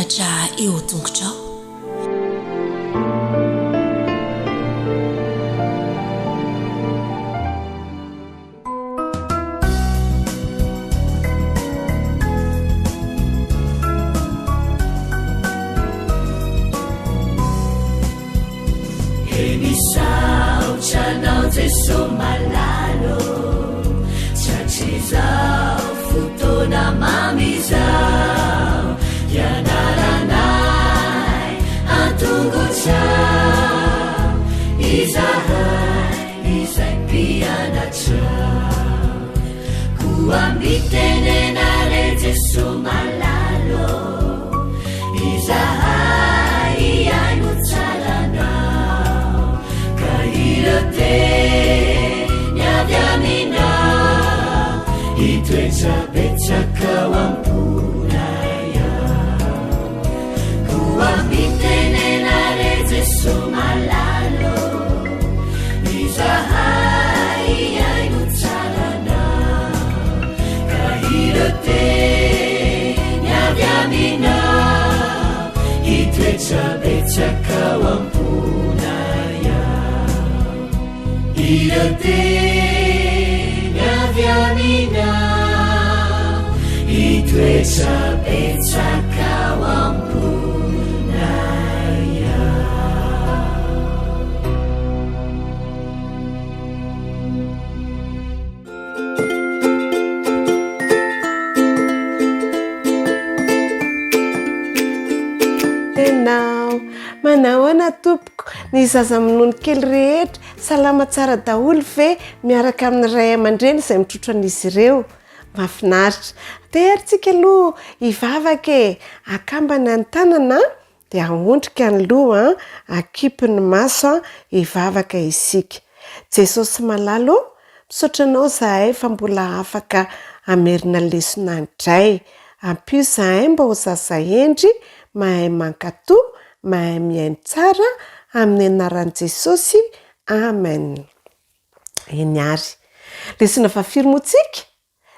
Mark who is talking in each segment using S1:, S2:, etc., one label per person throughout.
S1: mpianatra eo an-tongotrao.
S2: He misaotra anao Jeso malala ô, Tratrizao fotoana mamy izao, Hianaranay an-tongotrao izahay izay mpianatrao. Koa mitenena re Jeso malala ô, Izahay hihaino tsara anao, ka ireo teny avy aminao hitoetra betsaka ao am-ponay ao. Koa mitenena re Jeso malala ô, izahay hihaino tsara anao, ka ireo teny avy aminao hitoetra betsaka ao am-ponay ao. Ireo teny avy aminao hitoetra betsaka ao am-ponay ao.
S3: Enao, manahoana tompoko, ny zaza minono kely rehetra, salama tsara daholo ve miaraka amin'ny ray aman-dreny izay mitrotro an'izy ireo? Mahafinaritra. Andeha ary tsika aloha hivavaka e, akambana ny tanana an, Dia ahondrika ny loha an, akipy ny maso an, hivavaka isika. Jesosy malala ô, misaotra anao zahay fa mbola afaka hamerina lesona indray. Ampio zahay mba ho zaza hendry, mahay mankato, mahay mihaino tsara, amin'ny anaran'i Jesosy, Amen. Eny ary. Lesona fahafiry moa tsika?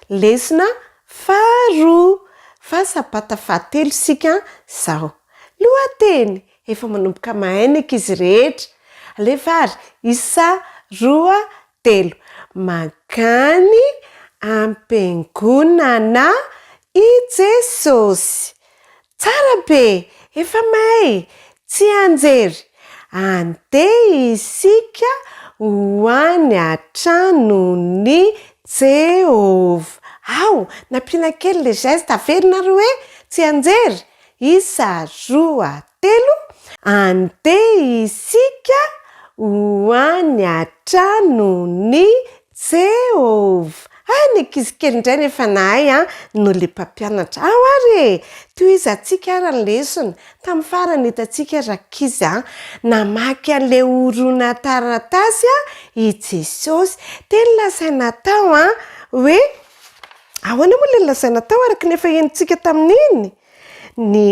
S3: Lesona faharoa, fa sabata fahatelo isika izao. Lohateny, Efa manomboka mahay ny ankizy rehetra. Alefa ary, isa, roa, telo. Mankany am-piangonana i Jesosy. Tsara be! Efa mahay! Tsianjery! Andeha isika ho any an-tranon'i Jehovah. Ao! Nampiana kely ilay geste, averina ary hoe, Tsianjery! Isa, roa, telo. Andeha isika ho any an-tranon'i Jehovah! Hay ny ankizy kely indray nefa nahay an, no le mpampianatra. Ao ary e! Tohizantsika ary ny lesona. Tamin'ny farany hitantsika rankizy an, namaky an'le horonan-taratasy an i Jesosy. Dia nolazaina tao an, hoe, ahoana moa le nolazaina tao araka ny efa henontsika tamin'iny? Ny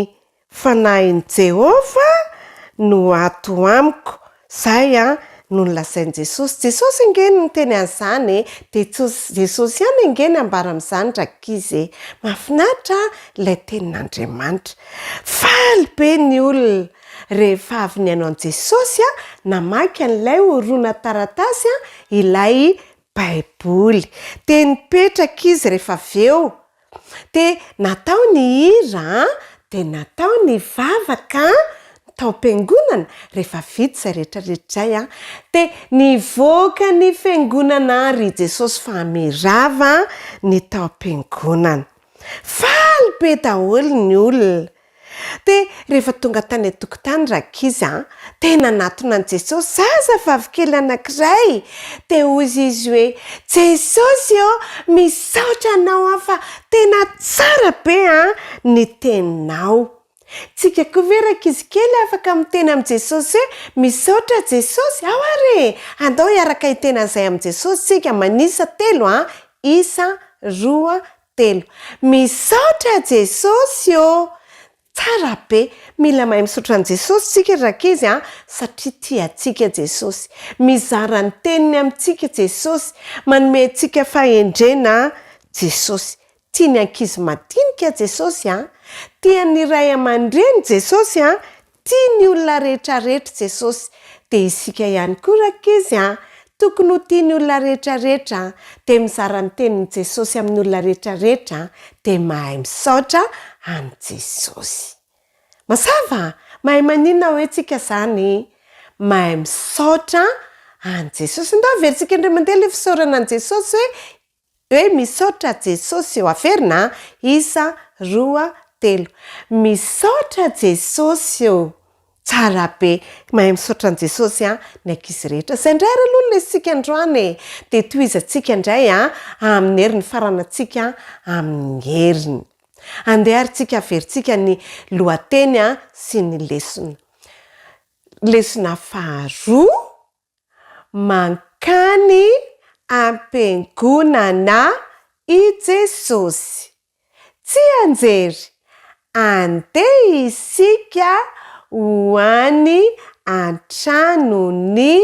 S3: Fanahin'i Jehovah no ato amiko. Izay an, no nolazain'i Jesosy. Jesosy ange no niteny an'izany e! Dia Jesosy ihany ange no ambara amin'izany rankizy e! Mahafinaritra ilay tenin'Andriamanitra. Faly be ny olona rehefa avy nihaino an'i Jesosy namaky an'ilay horonan-taratasy ilay Baiboly. Dia nipetraka izy rehefa avy eo. Dia natao ny hira an, dia natao ny vavaka an, tao am-piangonana, rehefa vita izay rehetra rehetra izay an, dia nivoaka ny fiangonana ary i Jesosy fa mirava ny tao am-piangonana. Faly be daholo ny olona. Dia rehefa tonga tany an-tokotany rankizy an, dia nanatona an'i Jesosy zazavavikely anankiray, dia hoy izy hoe, Jesosy ô, misaotra anao aho fa tena tsara be an ny teninao. Tsika koa ve rankizy kely afaka miteny amin'i Jesosy hoe, misaotra Jesosy? Ao ary e! Andao hiaraka hiteny an'izay amin'i Jesosy tsika, manisa telo an, isa, roa, telo. Misaotra Jesosy ô! Tsara be! Mila mahay misaotra an'i Jesosy tsika ry rankizy a, satria tia antsika Jesosy. Mizara ny teniny amintsika Jesosy. Manome antsika fahendrena Jesosy. Tia ny ankizy madinika Jesosy a! Tian'ny ray aman-dreny Jesosy an, tia ny olona rehetra rehetra Jesosy. Dia isika ihany koa rankizy an, tokony ho tia ny olona rehetra rehetra an, dia mizara ny tenin'i Jesosy amin'ny olona rehetra rehetra an, dia mahay misaotra an'i Jesosy. Mazava an! Mahay maninona hoe tsika zany? Mahay misaotra an'i Jesosy. Ndao averintsika indray mandeha ilay fisaorana an'i Jesosy hoe hoe misaotra Jesosy ô. Averina an! Isa, roa, telo. Misaotra Jesosy ô! Tsara be. Mahay misaotra an'i Jesosy an, ny ankizy rehetra. Izay indray ary aloha ny lesotsika androany e! Dia tohizantsika indray an, amin'ny heriny faranantsika amin'ny heriny. Andeha ary tsika averintsika ny lohateny sy ny lesona. Lesona faharoa, Mankany am-piangonana i Jesosy. Tsianjery, Andeha isika ho any an-tranon'i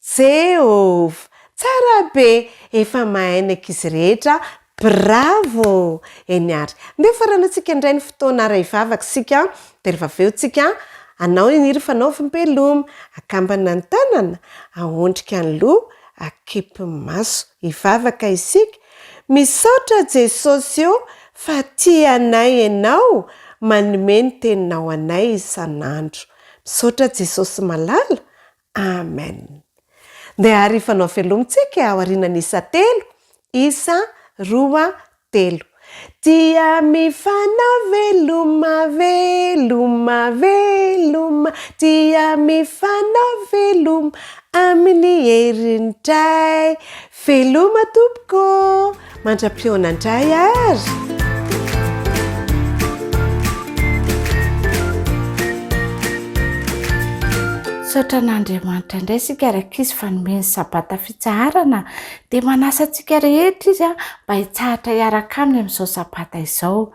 S3: Jehovah. Tsara be! Efa mahay ny ankizy rehetra. Bravo! Eny ary. Ndeha faranantsika indray ny fotoana ary hivavaka isika, dia rehefa avy eo tsika hanao ny hira fanaovam-beloma. Akambana ny tanana, ahondrika ny loha, akipy ny maso. Hivavaka isika. Misaotra Jesosy o fa tia anay Ianao manome ny teninao anay isan'andro. Misaotra Jesosy malala. Amen. Ndeha ary hifanao veloma-tsika aorianan'ny isa telo, isa, roa, telo. Dia mifanao veloma, veloma, veloma, dia mifanao veloma amin'ny herin'ny Ray. Veloma tompoko ô! Mandra-pihaona indray ary!
S1: Misaotra an'Andriamanitra indray isika rankizy fa nomeny sabata fitsaharana dia manasa antsika rehetra izy mba hitsahatra hiaraka aminy amin'izao sabata izao.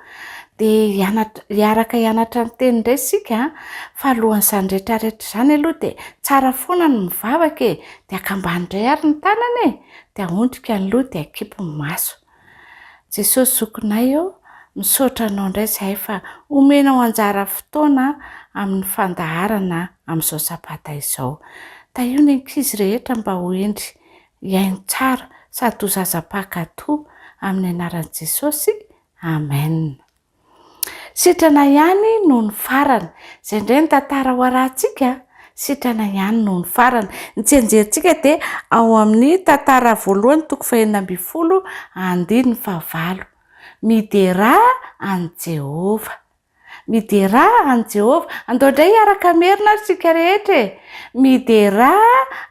S1: Dia hianatra hiaraka hianatra ny teny indray isika fa alohan'izany rehetra rehetra izany aloha dia tsara foana ny mivavaka e! Dia akambano indray ary ny tanana e! Dia ahondrika ny loha dia akipy ny maso. Jesosy zokinay ô, misaotra anao indray izahay fa omenao anjara fotoana amin'ny fandaharana amin'izao sabata izao. Tahio ny ankizy rehetra mba ho hendry hihaino tsara sady ho zaza mpankatò amin'ny anaran'i Jesosy. Amen. Sitrana ihany noho ny farany. Izay indray ny tantara ho arahantsika. Sitrana ihany noho ny farany. Ny tsianjerintsika dia ao amin'ny tantara voalohany toko fahenina ambinifolo andininy fahavalo. Miderà an'i Jehovah. Miderà an'i Jehovah. Andao indray hiaraka hamerina ary isika rehetra e! Miderà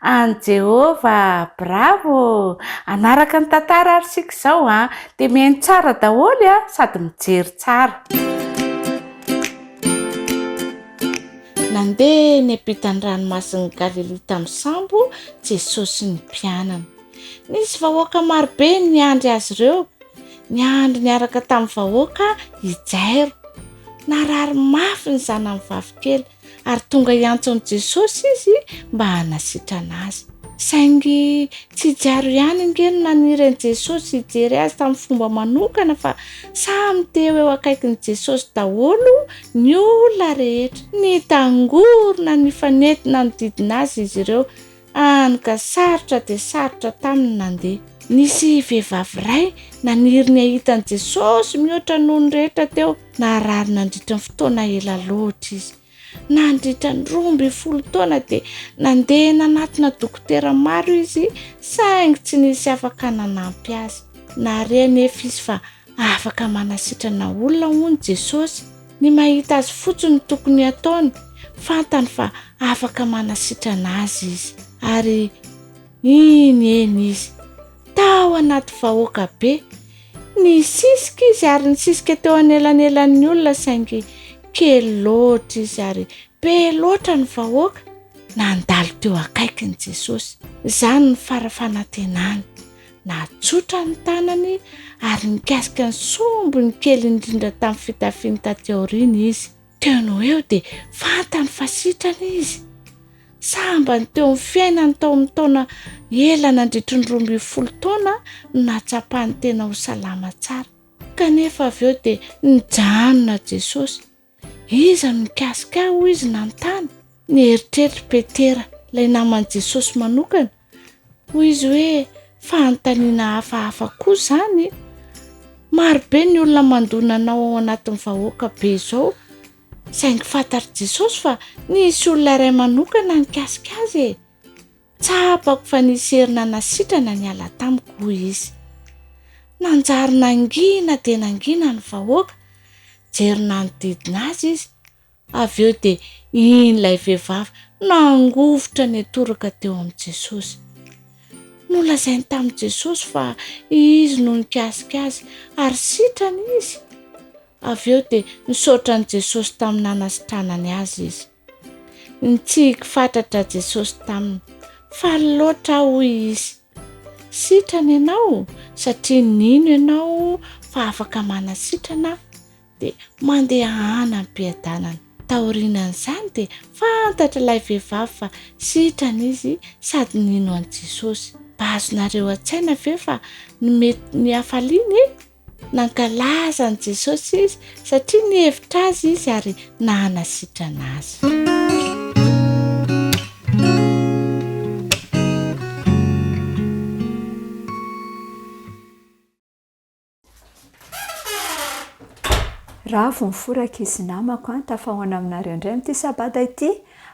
S1: an'i Jehovah. Bravo! Hanaraka ny tantara ary isika izao an! Dia mihaino tsara daholo an, sady mijery tsara. Nandeha niampita ny Ranomasin'i Galilia tamin'ny sambo Jesosy sy ny mpianany. Nisy vahoaka marobe niandry azy ireo. Niandry niaraka tamin'ny vahoaka i Jairo. Narary mafy ny zanany vavikely ary tonga hiantso an'i Jesosy izy mba hanasitrana azy. Saingy tsy i Jairo ihany ange no naniry an'i Jesosy hijery azy tamin'ny fomba manokana fa samy te ho eo akaikin'i Jesosy daholo ny olona rehetra. Nitangorona nifanety nanodidina azy izy ireo Hany ka sarotra dia sarotra taminy ny nandeha. Nisy vehivavy iray naniry ny hahita an'i Jesosy mihoatra noho ny rehetra teo. Narary nandritra ny fotoana ela loatra izy. Nandritra ny 12 taona dia nandeha nanatona dokotera maro izy, saingy tsy nisy afaka nanampy azy. Nahare anefa izy fa afaka manasitrana olona, hono, Jesosy. Ny mahita azy fotsiny no tokony hataony, fantany fa afaka manasitrana azy izy. Ary iny eny izy, tao anaty vahoaka be. Nisisika izy ary nisisika teo anelanelan'ny olona saingy kely loatra izy ary be loatra ny vahoaka. Nandalo teo akaikiny Jesosy. Izany no fara-fanantenany. Natsotra ny tanany ary nikasika ny sombiny kely indrindra tamin'ny fitafiany taty aoriana izy. Teo no eo dia fantany fa sitrana izy. Sambany teo amin'ny fiainany tao amin'ny taona ela nandritry ny 12 taona no nahatsapany tena ho salama tsara. Kanefa avy eo dia nijanona Jesosy. Iza no nikasika ahy hoy izy nanontany. Nieritreritra Petera, ilay naman'i Jesosy manokana. Hoy izy hoe, Fanontaniana hafahafa koa izany. Maro be ny olona mandona anao ao anatin'ny vahoaka be izao. Saingy fantatr'i Jesosy fa nisy olona iray manokana nikasika azy e. Tsapako fa nisy hery nanasitrana niala tamiko, hoy izy. Nanjary nangina dia nangina ny vahoaka. Nijery nanodidina azy izy. Avy eo dia iny ilay vehivavy nangovitra nitoraka teo amin'i Jesosy. Nolazainy tamin'i Jesosy fa izy no nikasika azy ary sitrana izy. Avy eo dia nisaotra an'i Jesosy tamin'ny nanasitranany azy izy. Nitsiky fatratra Jesosy taminy. Faly loatra aho, hoy izy. Sitrana ianao satria nino ianao fa afaka manasitrana aho. Dia mandehana am-piadanana. Taorianan'izany dia fantatr'ilay vehivavy fa sitrana izy sady nino an'i Jesosy. Mba azonareo an-tsaina ve fa ny mety ny hafaliany e? Nankalaza an'i Jesosy izy satria nihevitra azy izy ary nanasitrana azy.
S4: Ravo ny fo rankizy namako an, tafahaona aminareo indray amin'ity sabata ity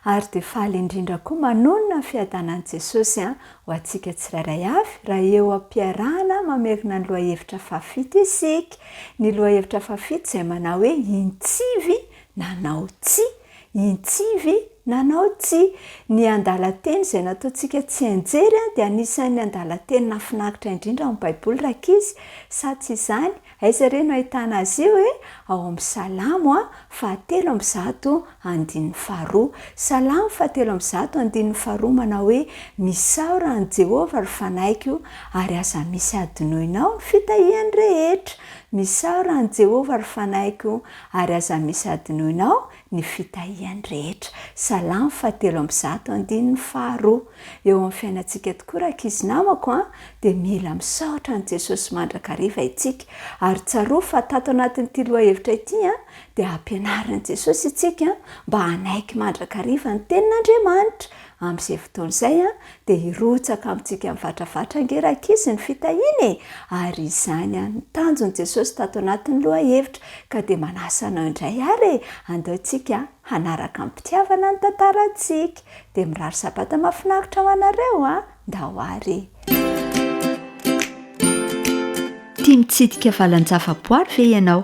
S4: ary dia faly indrindra koa manonona ny fiadanan'i Jesosy an, ho antsika tsirairay avy raha eo am-piarahana mamerina ny lohahevitra fahafito isika. Ny lohahevitra fahafito izay manao hoe intsivy nanao tsia. Intsivy nanao tsia. Ny andalan-teny izay nataontsika tsianjery dia anisan'ny andalan-teny nahafinaritra indrindra ao amin'ny Baiboly rankizy, sa tsy izany? Aiza re no ahitana azy io e? Ao amin'ny Salamo fahatelo amby zato andininy faharoa. Salamo fahatelo amby zato andininy faharoa manao hoe, Misaora an'i Jehovah, ry fanahiko, ary aza misy hadinoinao ny fitahiany rehetra. Misaora an'i Jehovah, ry fanahiko, ary aza misy hadinoinao ny fitahiany rehetra. Salamo fahatelo amby zato andininy faharoa. Eo amin'ny fiainantsika tokoa rankizy namako an, dia mila misaotra an'i Jesosy mandrakariva isika. Ary tsarovy fa tato anatin'ity lohahevitra ity an, dia ampianarin'i Jesosy isika mba hanaiky mandrakariva ny tenin'Andriamanitra. Amin'izay fotoana izay an, dia hirotsaka amintsika mivatravatra ange rankizy ny fitahiana e! Ary izany an, ny tanjon'i Jesosy tato anatin'ny lohahevitra. Ka dia manasa anao indray ary e! Andao isika hanaraka amim-pitiavana ny tantarantsika. Dia mirary sabata mahafinaritra ho anareo an! Ndao ary e!
S5: Tia mitsidika valan-javaboary ve ianao?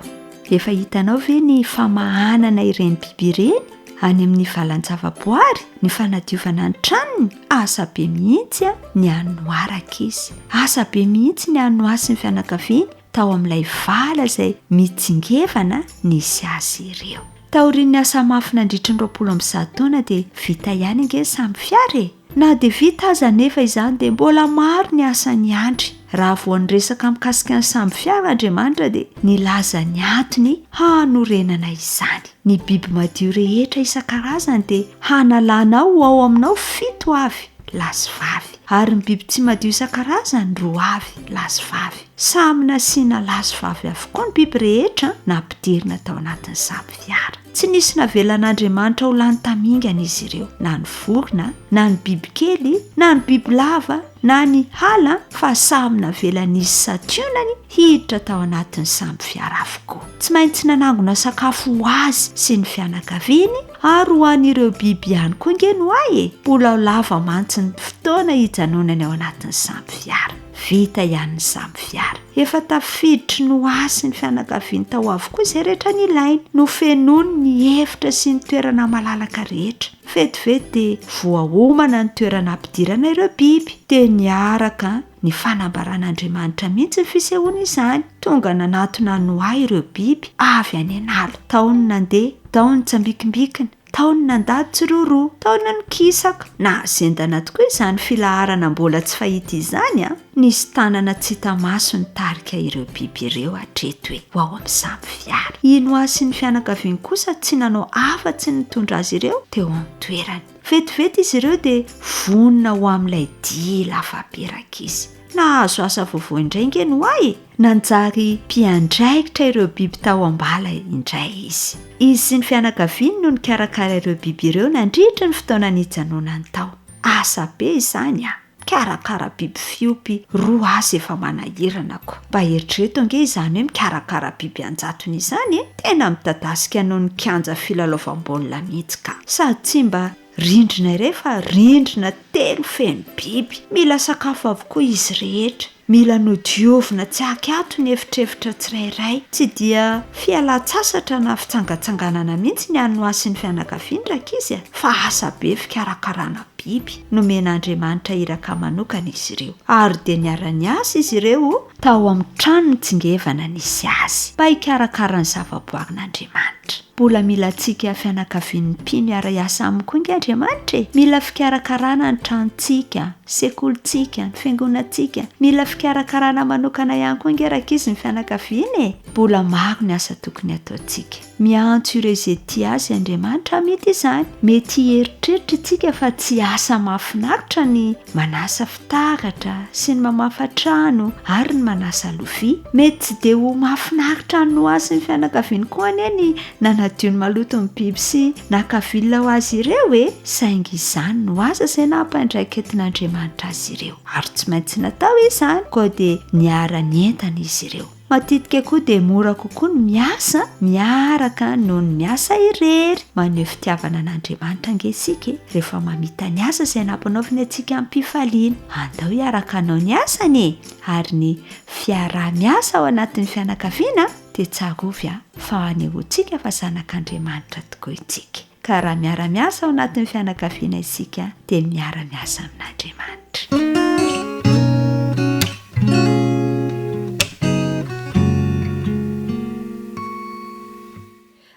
S5: Efa hitanao ve ny famahanana ireny biby ireny any amin'ny valan-javaboary, ny fanadiovana ny tranony? Asa be mihitsy ny an'i Noa rankizy. Asa be mihitsy ny an'i Noa sy ny fianakaviany tao amin'ilay vala izay mitsingevana nisy azy ireo. Taorian'ny asa mafy nandritry ny 120 taona dia vita ihany ange ny samy fiara e! Na dia vita aza anefa izany dia mbola maro ny asa niandry. Raha vao niresaka mikasika ny sambo fiara Andriamanitra dia nilaza ny antony hanorenana izany. Ny biby madio rehetra isan-karazany dia hanalanao ho ao aminao fito avy, lahy sy vavy, ary ny biby tsy madio isan-karazany roa avy, lahy sy vavy. Samy nasiana lahy sy vavy avokoa ny biby rehetra nampidirina tao anatin'ny sambo fiara. Tsy nisy navelan'Andriamanitra ho lany tamingana izy ireo, na ny vorona, na ny bibikely, na ny bibilava, na ny hala, fa samy navelan'izy santionany hiditra tao anatin'ny sambo fiara avokoa. Tsy maintsy nanangona sakafo ho azy sy ny fianakaviany ary ho an'ireo biby ihany koa ange Noa e! Mbola ho lava mantsy ny fotoana hijanonany ao anatin'ny sambo fiara. Vita ihany ny sambo fiara. Efa tafiditry Noa sy ny fianakaviany tao avokoa izay rehetra nilainy. Nofenoiny ny efitra sy ny toerana malalaka rehetra. Vetivety dia voaomana ny toerana hampidirana ireo biby. Dia niaraka ny fanambaran'Andriamanitra mihitsy ny fisehoana izany. Tonga nanatona an'i Noa ireo biby avy any an'ala. Tao ny nandeha, tao ny nitsambikimbikina. Tao ny nandady tsiroaroa, tao ny nikisaka. Nahazendana tokoa izany filaharana mbola tsy fahita izany an! Nisy tanana tsy hita maso nitarika ireo biby ireo hatreto e! Ho ao amin'ny sambo fiara. I Noa sy ny fianakaviany kosa tsy nanao afa-tsy ny nitondra azy ireo teo amin'ny toerany. Vetivety izy ireo dia vonona ho amin'ilay dia lavabe rankizy. Nahazo asa vaovao indray nge Noa e! Nanjary mpiandraikitra ireo biby tao am-bala indray izy. Izy sy ny fianakaviany no nikarakara ireo biby ireo nandritra ny fotoana nijanonany tao. Asa be izany a! Mikarakara biby fiompy roa aza efa manahirana ko. Mba eritrereto ange izany hoe mikarakara biby an-jatony izany e! Tena midadasika noho ny kianja filalaovam-baolina mihitsy ka. Sady tsy mba rindrina iray fa rindrina telo feno biby. Mila sakafo avokoa izy rehetra. Mila nodiovina tsy ankiato ny efitrefitra tsirairay. Tsy dia fialan-tsasatra na fitsangatsanganana mihitsy ny an'i Noa sy ny fianakaviany rankizy a! Fa asa be fikarakarana biby. Nomen'Andriamanitra iraka manokana izy ireo. Ary dia niara-niasa izy ireo tao amin'ny trano nitsingevana nisy azy, mba hikarakara ny zavaboarin'Andriamanitra. Mbola mila antsika fianakavian'ny mpino hiara-hiasa aminy koa ange Andriamanitra e! Mila fikarakarana ny tranontsika, ny sekolintsika, ny fiangonantsika. Mila fikarakarana manokana ihany koa ange rankizy ny fianakaviana e! Mbola maro ny asa tokony hataontsika. Miantso ireo izay tia Azy Andriamanitra hamita izany. Mety hieritreritra isika fa tsy asa mahafinaritra ny manasa fitaratra sy ny mamafa trano ary ny manasa lovia. Mety tsy dia ho mahafinaritra an'i Noa sy ny fianakaviany koa anie ny nanadio ny maloton'ny biby sy naka vilona ho azy ireo e! Saingy izany no asa izay nampandraiketin'Andriamanitra azy ireo, ary tsy maintsy natao izany, koa dia niara-nientana izy ireo. Matetika koa dia mora kokoa ny miasa miaraka noho ny miasa irery. Maneho fitiavana an'Andriamanitra ange isika e, rehefa mamita ny asa izay nampanaoviny antsika amim-pifaliana. Andao hiaraka hanao ny asany e! Ary ny fiaraha-miasa ao anatin'ny fianakaviana dia tsarovy fa anehoantsika fa zanak'Andriamanitra tokoa isika. Ka raha miara-miasa ao anatin'ny fianakaviana isika dia miara-miasa amin'Andriamanitra.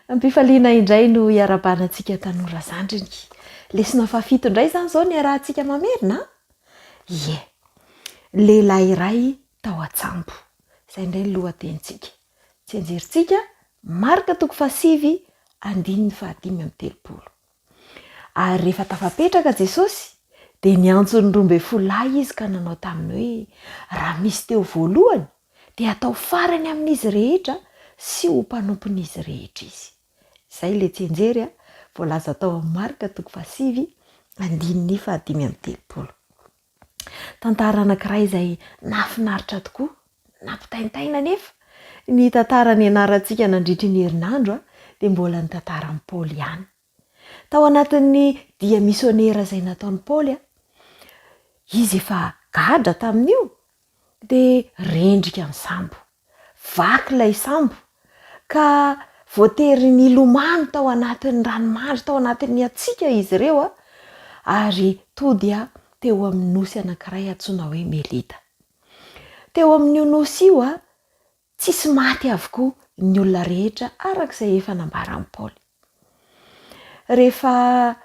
S6: Am-pifaliana indray no iarahabana antsika tanora zandriny. Lesona fahafito indray izany izao no iarahantsika mamerina an! Ie. Lehilahy iray tao an-tsambo. Izay indray ny lohatenintsika. Tsianjerintsika, Marka toko fahasivy andininy fahadimy amby 30. Ary rehefa tafapetraka Jesosy, dia niantso ny 12 lahy Izy ka nanao taminy hoe, Raha misy te ho voalohany, dia hatao farany amin'izy rehetra sy ho mpanompon'izy rehetra izy. Izay ilay tsianjery voalaza tao amin'ny Marka toko fahasivy andininy fahadimy amby 30. Tantara anankiray izay nahafinaritra tokoa, nampitaintaina anefa. Ny tantara nianarantsika nandritry ny herinandro dia mbola ny tantaran'i Paoly ihany. Tao anatin'ny dia misionera izay nataon'i Paoly, izy efa gadra tamin'io, dia rendrika ny sambo. Vaky ilay sambo ka voatery nilomano tao anatin'ny ranomandry, tao anatin'ny hatsiaka izy ireo ary tody teo amin'ny nosy anankiray antsoina hoe Melita. Teo amin'io nosy io, tsisy maty avokoa ny olona rehetra araka izay efa nambaran'i Paoly. Rehefa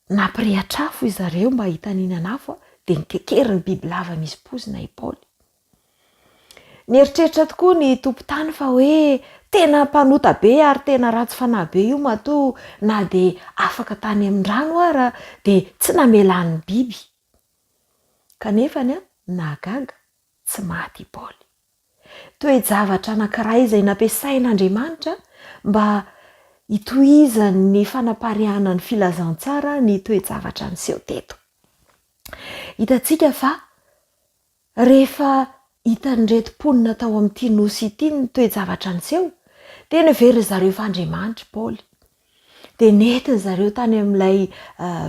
S6: Nampirehatra afo izareo mba hitaninana afo, dia nikekerin'ny bibilava misy poizina i Paoly. Nieritreritra tokoa ny tompon-tany fa hoe tena mpanota be ary tena ratsy fanahy be io matoa na dia afaka tany amin'ny rano ara dia tsy namelany ny biby. Kanefa ny nahagaga, tsy maty i Paoly. Toe-javatra anankiray izay nampiasain'Andriamanitra mba hitohizan'ny fanapariahana ny filazantsara ny toe-javatra niseho teto. Hitantsika fa rehefa hitan'ireto mponina tao amin'ity nosy ity ny toe-javatra niseho, dia neverin'ny zareo fa Andriamanitra i Paoly. Dia nentin' zareo tany amin'ilay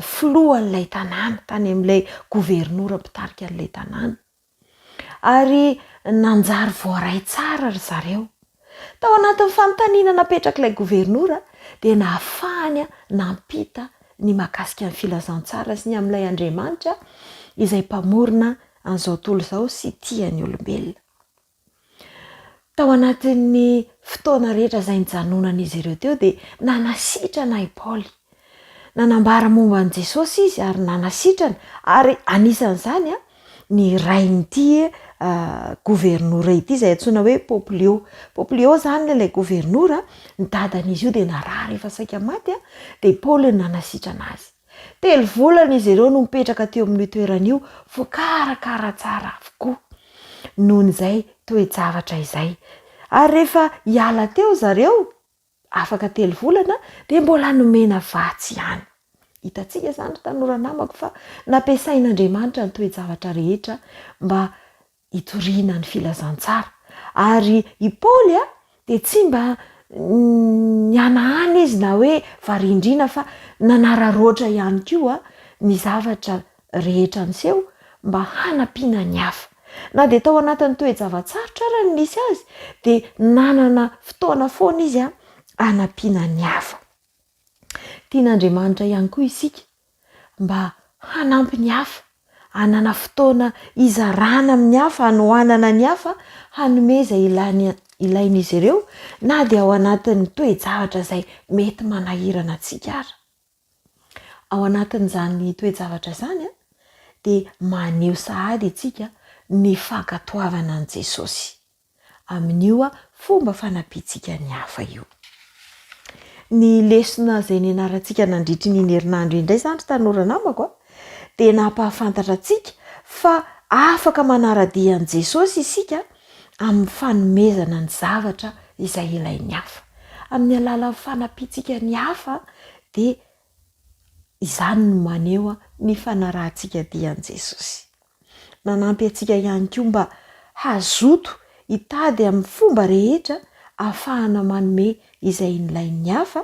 S6: filohan'ilay tanàna, tany amin'ilay governora mpitarika an'ilay tanàna. Ary nanjary voaray tsara ry zareo. Tao anatin'ny fanontaniana napetrak'ilay governora dia nahafahany nampita ny mahakasika ny filazantsara sy ny amin'ilay Andriamanitra izay Mpamorona an'izao tontolo izao sy tia ny olombelona. Tao anatin'ny fotoana rehetra izay nijanonan'izy ireo teo dia nanasitrana i Paoly. Nanambara momba an'i Jesosy izy ary nanasitrana, ary anisan'izany ny rain'ity governora ity izay antsoina hoe Poplio. Poplio izany ilay governora, ny dadan'izy io dia narary efa saika maty, dia Paoly no nanasitrana azy. Telo volana izy ireo no nipetraka teo amin'io toerana io, voakarakara tsara avokoa. nohon'izay toe-javatra izay. Ary rehefa hiala teo zareo, afaka telo volana, dia mbola nomena vatsy ihany. Hitantsika izany ry tanora namako fa nampiasain'Andriamanitra ny toe-javatra rehetra mba hitoriana ny filazantsara. Ary i Paoly dia tsy mba nihanahana izy na hoe variandriana fa nanararaotra ihany koa ny zavatra rehetra niseho mba hanampiana ny hafa. Na dia tao anatin'ny toe-java-tsarotra ara ny nisy azy dia nanana fotoana foana izy hanampiana ny hafa. Tian'Andriamanitra ihany koa isika mba hanampy ny hafa, hanana fotoana hizarana amin'ny hafa, hanohanana ny hafa, hanome izay ilany ilain'izy ireo na dia ao anatin'ny toe-javatra izay mety manahirana antsika ara. Ao anatin'izany toe-javatra izany dia maneho sahady isika ny fankatoavana an'i Jesosy. amin'io fomba fanampiantsika ny hafa io. Ny lesona izay nianarantsika nandritry ny iny herinandro iny indray izany ry tanora namako a, dia nampahafantatra antsika fa afaka manara-dia an'i Jesosy isika amin'ny fanomezana ny zavatra izay ilain'ny hafa. Amin'ny alalan'ny fanampiantsika ny hafa dia izany no maneho ny fanarahantsika dia an'i Jesosy. Nanampy antsika ihany koa mba hazoto hitady amin'ny fomba rehetra ahafahana manome izay nilain'ny hafa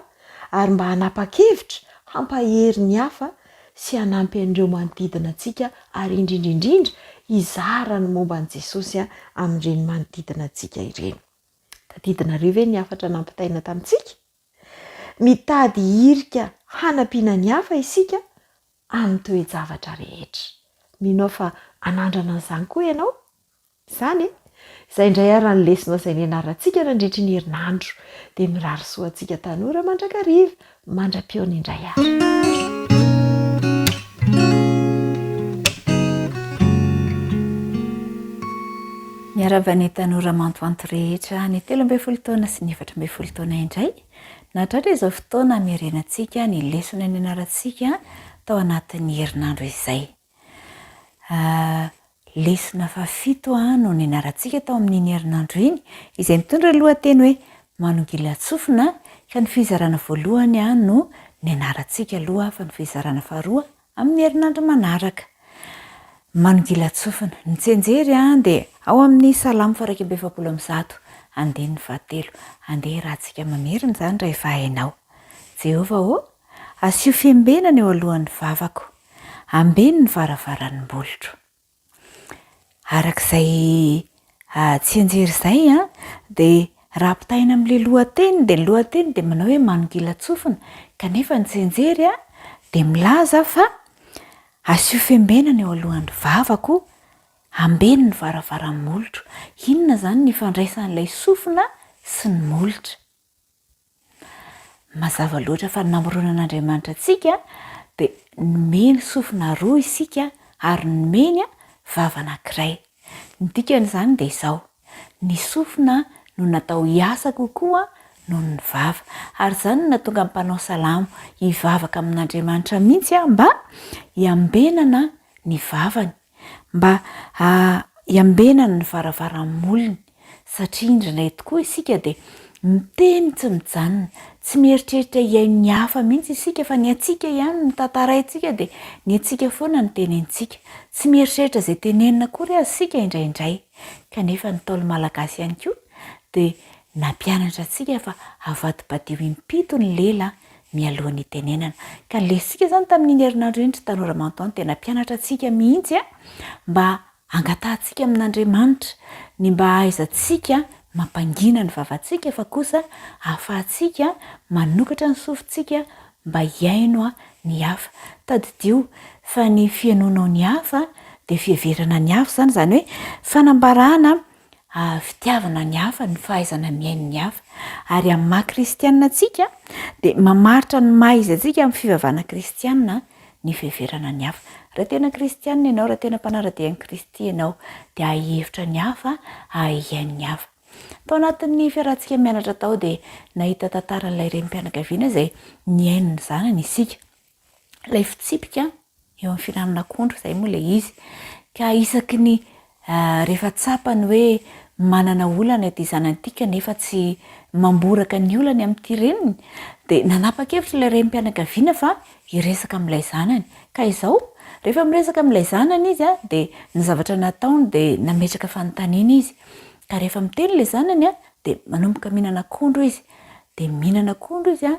S6: ary mba hanapa-kevitra hampahery ny hafa sy hanampy an'ireo manodidina antsika ary indrindra indrindra hizara ny momba an'i Jesosy amin'ireny manodidina antsika ireny. Tadidinareo ve ny hafatra nampitaina tamintsika? Mitady hirika hanampiana ny hafa isika amin'ny toe-javatra rehetra. Mino aho fa hanandrana an'izany koa ianao. Izany e! Izay indray ary ny lesona izay nianarantsika nandritry ny herinandro. Dia mirary soa antsika tanora mandrakariva. Mandra-pihaona indray ary.
S4: Miarahaba ny tanora mantoanto rehetra ny 13 taona sy ny 14 taona indray. Nahatratra izao fotoana hamerenantsika ny lesona nianarantsika tao anatin'ny herinandro izay. Lesona fahafito no nianarantsika tao amin'iny herinandro iny, izay mitondra ny lohateny hoe Manongilan-tsofina, ka ny fizarana voalohany no nianarantsika aloha fa ny fizarana faharoa Amin'ny herinandro manaraka. Manongilan-tsofina. Ny tsianjery dia ao amin'ny Salamo faha 141, andininy fahatelo. Andeha iarahantsika mamerina izany raha efa hainao. Jehovah ô, asio fiambenana eo alohan'ny vavako. Ambeno ny varavaran'ny molotro. Araka izay tsianjery izay dia raha ampitahaina amin'ilay lohateny dia ny lohateny dia manao hoe manongilan-tsofina kanefa ny tsianjery dia milaza fa asio fiambenana eo alohan'ny vavako, ambeno ny varavaran'ny molotro. Inona izany ny ifandraisan'ilay sofina sy ny molotra? Mazava loatra fa ny namoronan'Andriamanitra antsika dia nomeny sofina roa isika ary nomeny vava anankiray. Ny dikan'izany dia izao, ny sofina no natao hiasa kokoa noho ny vava. Ary izany no nahatonga ny mpanao salamo hivavaka amin'Andriamanitra mihitsy mba hiambenana ny vavany. Mba hiambenany ny varavaran'ny molony, satria indraindray tokoa isika dia miteny tsy mijanona, tsy mieritreritra hihaino ny hafa mihitsy isika fa ny antsika ihany no tantaraintsika dia ny antsika foana no tenenintsika. Tsy mieritreritra izay tenenina akory aza isika indraindray. Kanefa ny Ntaolo Malagasy ihany koa dia nampianatra antsika fa avadibadiho impito ny lela mialoha ny hitenenana. Ka ny lesintsika izany tamin'iny herinandro iny ry tanora Manton dia nampianatra antsika mihitsy mba hangatahantsika amin'Andriamanitra ny mba hahaizantsika mampangina ny vavantsika fa kosa hahafahantsika manokatra ny sofintsika mba hihaino ny hafa. Tadidio fa ny fihainoanao ny hafa dia fiheverana ny hafa izany, izany hoe fanambarana fitiavana ny hafa, ny fahaizana mihaino ny hafa. Ary amin'ny maha kristianina antsika dia mamaritra ny maha izy antsika amin'ny fivavahana kristianina ny fiheverana ny hafa. Raha tena kristianina ianao, raha tena mpanara-dia an'i Kristy ianao, dia hahay hihevitra ny hafa, hahay hihaino ny hafa. Tao anatin'ny fiarahantsika mianatra tao dia nahita tantaran'ilay renim-pianakaviana izay nihaino ny zanany isika. Ilay fitsipika eo amin'ny fihinanana akondro, izay moa ilay izy. Ka isaky ny
S7: Rehefa tsapany hoe manana olana ity zanany ity kanefa tsy mamboraka ny olany amin'ity reniny dia nanapa-kevitra ilay renim-pianakaviana fa hiresaka amin'ilay zanany. Ka izao, rehefa miresaka amin'ilay zanany izy dia ny zavatra nataony dia nametraka fanontaniana izy. Ka rehefa miteny ilay zanany dia manomboka mihinana akondro izy. Dia mihinana akondro izy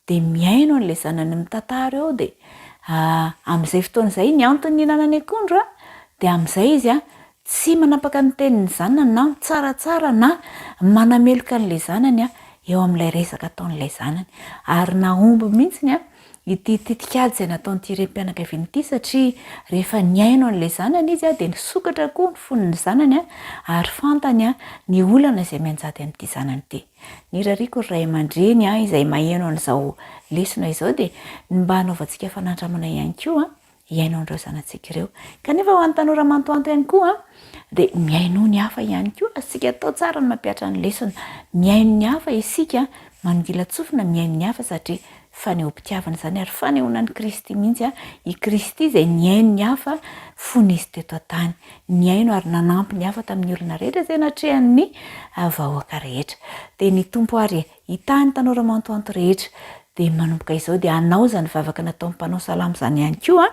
S7: dia mihaino an'ilay zanany mitantara eo dia amin'izay fotoana izay ny antony nihinanany akondro dia amin'izay izy tsy manapaka ny tenin'ny zanany na mitsaratsara na manameloka an'ilay zanany eo amin'ilay resaka ataon'ilay zanany. Ary nahomby mihitsy ity tetikady izay nataon'ity renim-pianakaviana ity satria rehefa nihaino an'ilay zanany izy dia nisokatra koa ny fon'ny zanany ary fantany ny olana izay mianjady amin'ity zanany ity. Ny irariako ry ray aman-dreny a, izay maheno an'izao lesona izao dia ny mba hanaovantsika fanandramana ihany koa hihaino an'ireo zanatsika ireo. Kanefa ho an'ny tanora mantoanto ihany koa dia mihainoa ny hafa ihany koa. Azontsika atao tsara ny mampihatra ny lesona. Mihaino ny hafa isika, manongilan-tsofina mihaino ny hafa satria fanehoam-pitiavana izany ary fanehoana an'i Kristy mihitsy, i Kristy izay nihaino ny hafa fony izy teto an-tany. Nihaino ary nanampy ny hafa tamin'ny olona rehetra izay natrehan'ny vahoaka rehetra. Dia ny Tompo ary hitahy ny tanora mantoanto rehetra. Dia manomboka izao dia hanao izany vavaka nataon'ny mpanao salamo izany ihany koa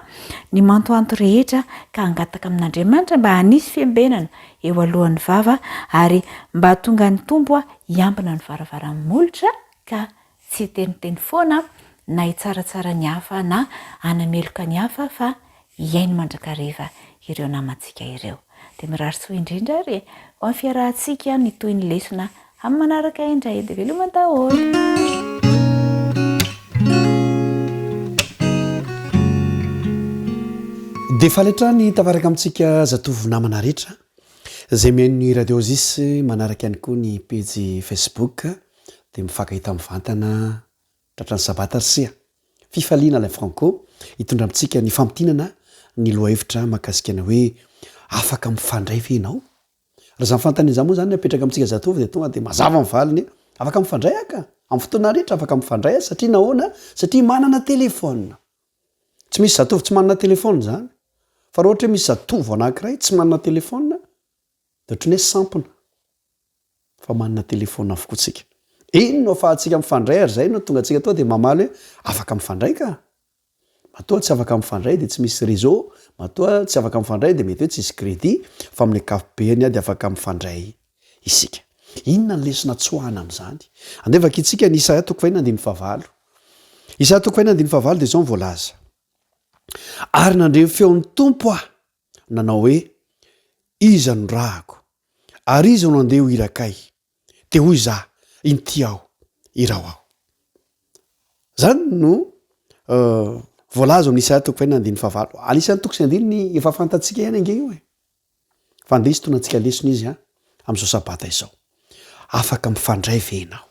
S7: ny mantoanto rehetra ka hangataka amin'Andriamanitra mba hanisy fiambenana eo alohan'ny vava ary mba hahatonga ny Tompo hiambina ny varavaran'ny molotra ka Tsy hiteniteny foana na hitsaratsara ny hafa na hanameloka ny hafa fa hihaino mandrakariva ireo namantsika ireo. Dia mirary soa indrindra ary e! Ho amin'ny fiarahantsika ny tohin'ny lesona amin'ny manaraka indray. Dia veloma daholo!
S8: Dia faly hatrany tafaraka amintsika zatovo namana rehetra izay mihaino ny Radio Oasis manaraka ihany koa ny pejy Facebook. Dia mifankahita mivantana tratran'ny sabata ry se a! Fifaliana Alain Franco hitondra amintsika ny famintinana ny lohahevitra mahakasika ny hoe afaka mifandray ve ianao? Raha izany fanontaniana izany moa izany no apetraka amintsika zatovo dia tonga dia mazava ny valiny, afaka mifandray aho ka! Amin'ny fotoana rehetra afaka mifandray aho satria nahoana? Satria manana telephone. Tsy misy zatovo tsy manana telephone izany. Fa raha ohatra hoe misy zatovo anankiray tsy manana telephone dia ohatran'ny hoe sampona. Fa manana telephone avokoa tsika. Iny no afahantsika mifandray ary izay no tonga antsika tonga dia mamaly hoe afaka mifandray ka. Matoa tsy afaka mifandray dia tsy misy réseau, matoa tsy afaka mifandray dia mety hoe tsisy crédit, fa amin'ny ankapobeny dia afaka mifandray isika. Inona ny lesona tsoahana amin'izany? Andeha vakintsika ny Isaia toko fahenina andininy fahavalo. Isaia toko fahenina andininy fahavalo dia izao no voalaza. Ary nandre ny feon'ny Tompo aho, nanao hoe, Iza no rahako? Ary iza no handeha ho irakay? Dia hoy izaho, Inty aho, iraho aho. Izany no voalaza ao amin'ny Isaia toko fahenina andininy fahavalo. Anisan'ny toko sy andininy efa fantatsika ihany ange io e. Fa andeha hisintonantsika lesona izy amin'izao sabata izao. Afaka mifandray ve ianao?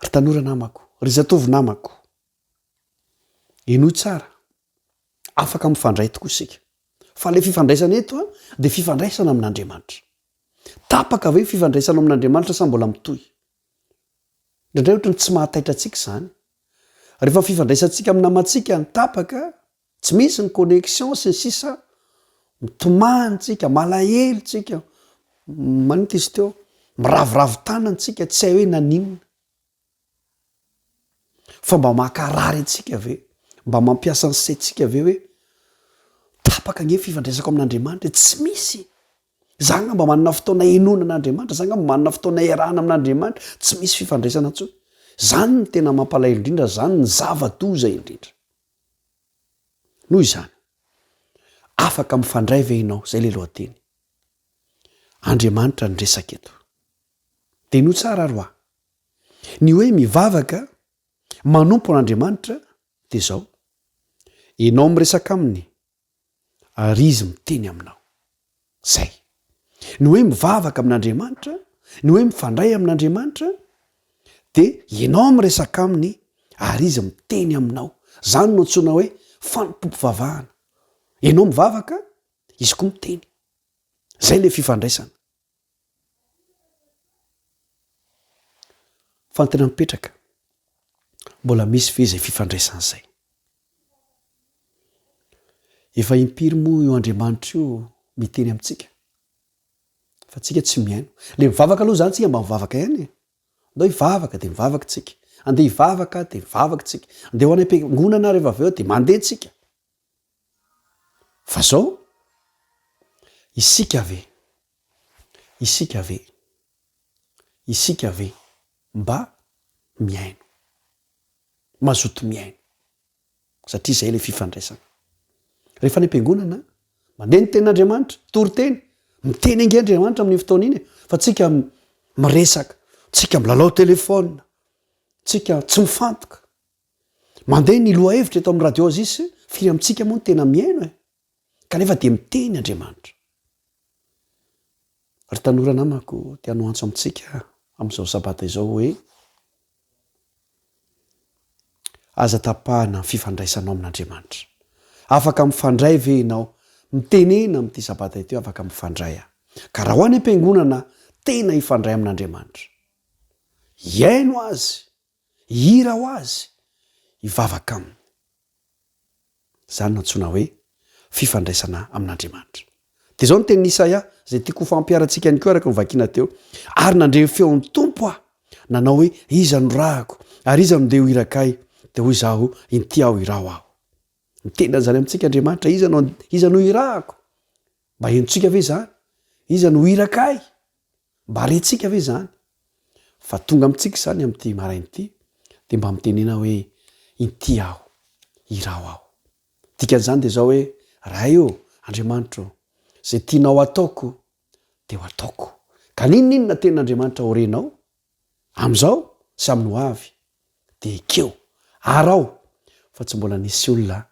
S8: Ry tanora namako, ry zatovo namako, henoy tsara. Afaka mifandray tokoa isika. Fa ilay fifandraisana eto dia fifandraisana amin'Andriamanitra. Tapaka ve ny fifandraisanao amin'Andriamanitra sa mbola mitohy? Indraindray ohatran'ny tsy mahataitra antsika izany. Rehefa ny fifandraisantsika amin'ny namantsika no tapaka, tsy misy ny connexion sy ny sisa, mitomany tsika, malahelo tsika, maninona izy teo, miraviravy tanana tsika, tsy hay hoe naninona. Fa mba mankarary antsika ve? Mba mampiasa ny saintsika ve hoe tapaka ange ny fifandraisako amin'Andriamanitra e? Tsy misy! Za angamba manana fotoana henoana an'Andriamanitra, za angamba manana fotoana iarahana amin'Andriamanitra, tsy misy fifandraisana intsony. Zany no tena mampalahelo indrindra, zany ny zava-doza indrindra. Noho izany, afaka mifandray ve ianao? Zay le lohateny. Andriamanitra no resaka eto. Dia henoy tsara ary hoa. Ny hoe mivavaka, manompo an'Andriamanitra dia izao, ianao miresaka aminy ary izy miteny aminao. Izay. Ny hoe mivavaka amin'Andriamanitra, ny hoe mifandray amin'Andriamanitra dia ianao miresaka aminy ary izy miteny aminao. Izany no antsoina hoe fanompoam-pivavahana. Ianao mivavaka, izy koa miteny. Izay ilay fifandraisana. Fa ny tena mipetraka, mbola misy ve izay fifandraisana izay? Efa impiry moa io Andriamanitra io miteny amintsika? Fa tsika tsy mihaino. Le mivavaka aloha zany tsika mba mivavaka ihany e. Andao hivavaka dia mivavaka tsika. Andeha hivavaka dia mivavaka tsika. Andeha ho any am-piangonana rehefa avy eo dia mandeha tsika. Fa zao, isika ve, isika ve, isika ve mba mihaino? Mazoto mihaino. Satria izay ilay fifandraisana. Rehefa any am-piangonana, mandeha ny tenin'Andriamanitra, toriteny, miteny ange Andriamanitra amin'iny fotoana iny e, fa tsika miresaka, tsika milalao telefaonina, tsika tsy mifantoka. Mandeha ny lohahevitra eto amin'ny radio Aziz, firy amintsika moa no tena mihaino e? Kanefa dia miteny Andriamanitra. Ry tanora namako, te hanao antso amintsika amin'izao sabata izao hoe, Aza tapahana ny fifandraisanao amin'Andriamanitra. Afaka mifandray ve ianao? Mitenena amin'ity sabata ity hoe afaka mifandray aho. Ka raha ho any am-piangonana, tena hifandray amin'Andriamanitra. Hihaino Azy, hihira ho Azy, hivavaka Aminy. Izany no antsoina hoe fifandraisana amin'Andriamanitra. Dia izao ny tenin'i Isaia, izay tiako ho fampiharantsika ihany koa araka ny novakiana teo, Ary nandre ny feon'ny Tompo aho, nanao hoe, Iza no rahako, ary iza no ndeha ho iraka ahy? Dia hoy izaho, Inty aho, iraho aho. Miteny an'izany amintsika Andriamanitra, Iza no, iza no irahako? Mba henontsika ve izany? Iza no iraka ahy? Mba rentsika ve izany? Fa tonga amintsika izany amin'ity maraina ity, dia mba mitenena hoe, Inty aho, iraho aho. Dikan'izany dia izao hoe, Ray ô, Andriamanitra ô, izay tianao hataoko dia ho ataoko. Ka n'inon'inona tenin'Andriamanitra ho renao, amin'izao sy amin'ny ho avy, dia ekeo, araho, fa tsy mbola nisy olona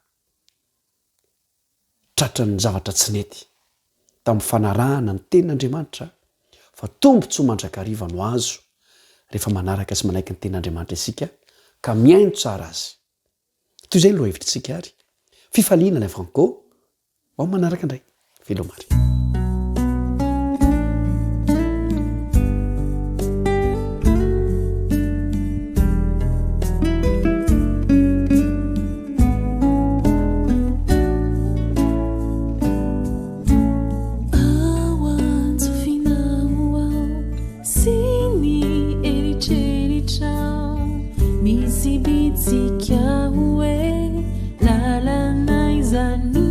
S8: tratran'ny zavatra tsy nety tamin'ny fanarahana ny Tenin'Andriamanitra fa tombontsoa mandrakariva no azo rehefa manaraka sy manaiky ny Tenin'Andriamanitra isika ka mihaino tsara Azy. Toy izay ny lohahevitritsika ary. Fifaliana ilay Franco ho amin'ny manaraka indray. Veloma ary.
S2: Ao an-tsofinao ao sy ny eritreritrao misy bitsika hoe lalana aiza no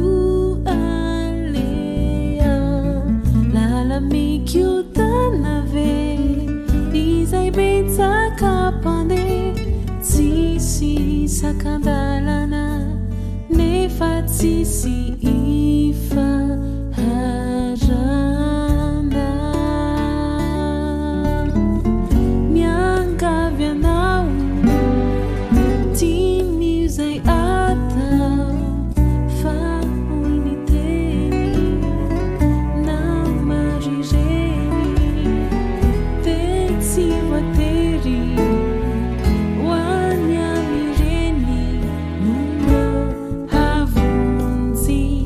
S2: aleha lala-mikotana ve izay betsaka mpandeha tsisy sakan-dalana nefa tsisy ifaharana. Miangavy anao diniho izay atao fa hoy ny teny namary ireny dia tsy voatery ho any amin'ireny no mahavonjy.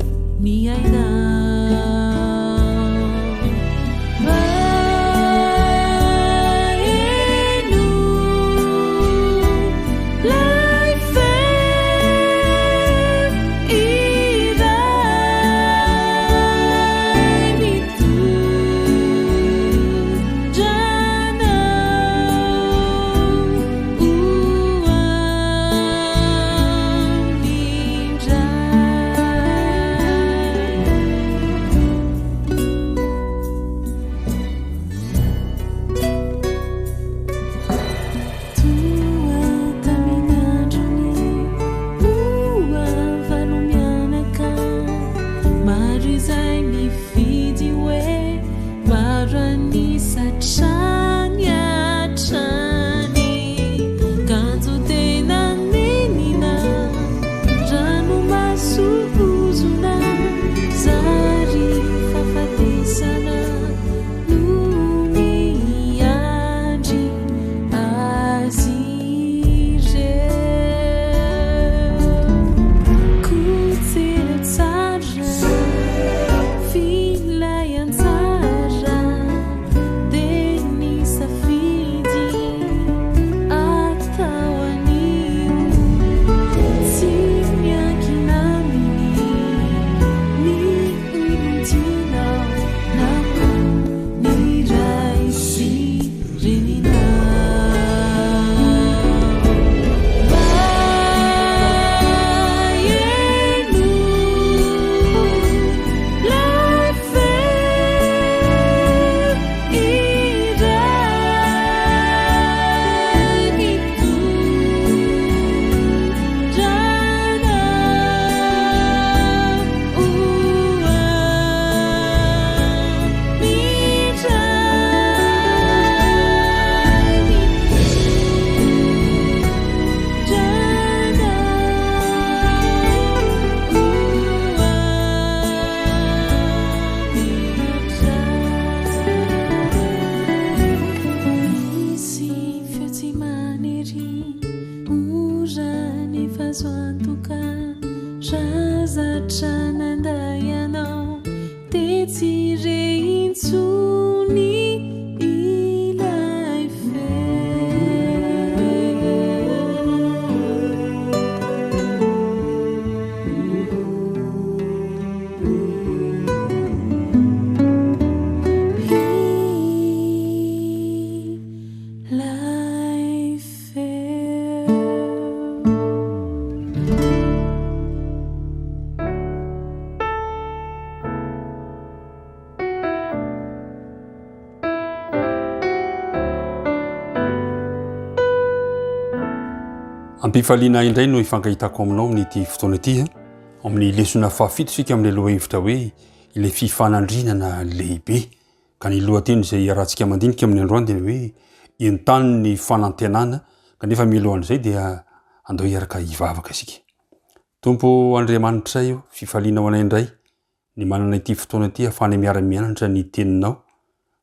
S9: Am-pifaliana indray no hifankahitako aminao amin'ity fotoana ity. Amin'ny lesona fahafito isika amin'ilay lohahevitra hoe ilay fifanandrinana lehibe. Ka ny lohateny izay iarahantsika mandinika amin'ny androany dia ny hoe entano ny fanantenana kanefa mialohan'izay dia andao hiaraka hivavaka isika. Tompo Andriamanitray o, fifaliana ho anay indray ny manana ity fotoana ity ahafahanay miara-mianatra ny teninao.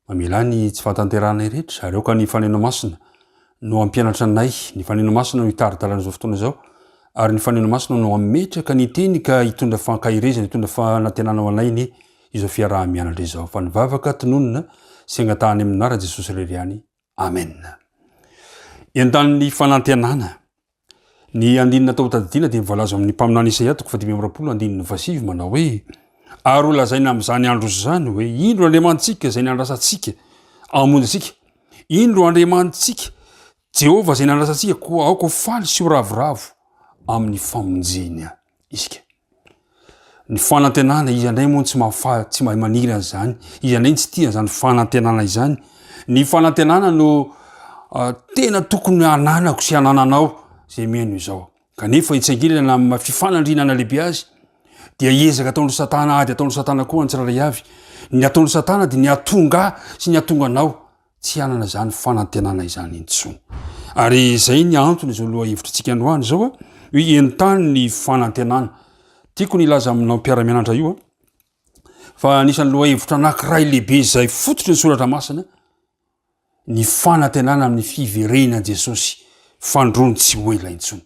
S9: Mamelà ny tsy fahatanterahanay rehetra ary aoka ny Faneno Masina no hampianatra anay, ny Faneno Masina no hitari-dalana izao fotoana izao ary ny Faneno Masina no hametraka ny teny ka hitondra fankaherezana, hitondra fanantenana ho anay anie izao fiaraha-mianatra izao. Fa ny vavaka tononina sy angatahana amin'ny anaran'i Jesosy irery ihany. Amen. Endanin'ny fanantenana. Ny andininy natao hotadidiana dia voalaza amin'ny mpaminany Isaia toko fahadimy amby 25 andininy fahasivy manao hoe ary ho lazaina amin'izany andro izany hoe indro Andriamanitsika izay nandrasantsika hamonjy antsika. Indro Andriamanitsika Jehovah izay nandrasantsika koa aoka ho faly sy ho ravoravo amin'ny famonjeny isika. Ny fanantenana, iza indray moa no tsy mahafaly, tsy mahay maniry an'izany? Iza indray no tsy tia an'izany fanantenana izany? Ny fanantenana no uh, tena tokony hananako sy hanananao izay mihaino izao. Kanefa etsy ankilany amin'ny maha fifanandrinana lehibe azy dia ezaka ataon'ny satana, ady ataon'ny satana koa ny tsirairay avy. Ny ataon'ny satana dia ny hatonga ahy sy ny hatonga anao tsy hanana izany fanantenana izany intsony. Ary izay ny antony izao lohahevitritsika androany izao a, hoe entany ny fanantenana. Tiako ny hilaza aminao mpiara-mianatra io a, fa anisan'ny lohahevitra anankiray lehibe izay fototry ny soratra masina ny fanantenana amin'ny fiverenan'i Jesosy fandroany tsy ho ela intsony.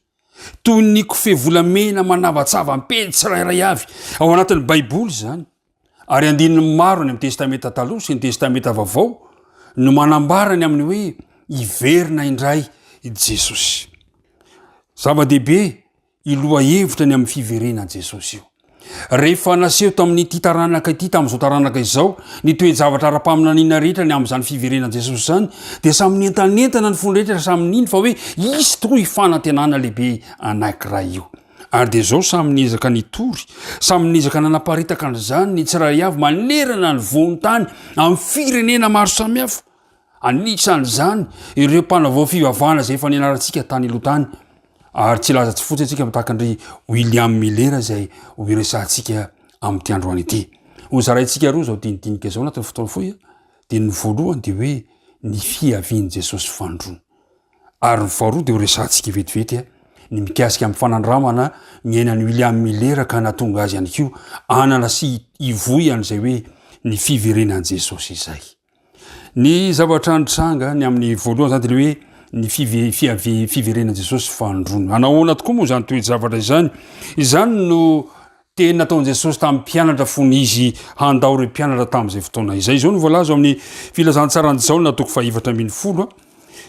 S9: Toy ny kofehy volamena manavatsava am-pejy tsirairay avy ao anatin'ny Baiboly izany. Ary andininy maro any amin'ny Testamenta Taloha sy ny Testamenta Vaovao no manambara ny amin'ny hoe hiverina indray i Jesosy. Zava-dehibe io lohahevitra ny amin'ny fiverenan'i Jesosy io. Rehefa naseho tamin'ity taranaka ity tamin'izao taranaka izao ny toe-javatra ara-paminaniana rehetra ny amin'izany fiverenan'i Jesosy izany, dia samy nientanentana ny fony rehetra ary samy nino fa hoe hisy tokoa io fanantenana lehibe anankiray io. Ary dia izao samy niezaka nitory, samy niezaka nanaparitaka an'izany ny tsirairay avy manerana ny vohon-tany amin'ny firenena maro samihafa. Anisan'izany ireo mpanavao fivavahana izay efa nianarantsika tany aloha tany. Ary tsy hilaza tsy fotsiny isika fa tahaka an-dry William Miller izay ho iresahantsika amin'ity androany ity. Ho zaraintsika roa izao dinidinika izao anatin'ny fotoana fohy, dia ny voalohany dia hoe ny fiavian'i Jesosy fanindroany. Ary ny faharoa dia ho resahantsika vetivety ny mikasika amin'ny fanandramana niainan'i William Miller ka nahatonga azy ihany koa hanana sy hivoy an'izay hoe ny fiverenan'i Jesosy izay. Ny zavatra nitranga ny amin'ny voalohany izany dia le hoe ny five- fiave- fiverenan'i Jesosy fanindroany. Anahoana tokoa moa izany toe-javatra izany? Izany no Teny nataon'i Jesosy tamin'ny mpianatra fony izy handao ireo mpianatra tamin'izay fotoana izay. Izao no voalaza ao amin'ny Filazantsaran'i Jaona toko fahefatra 14.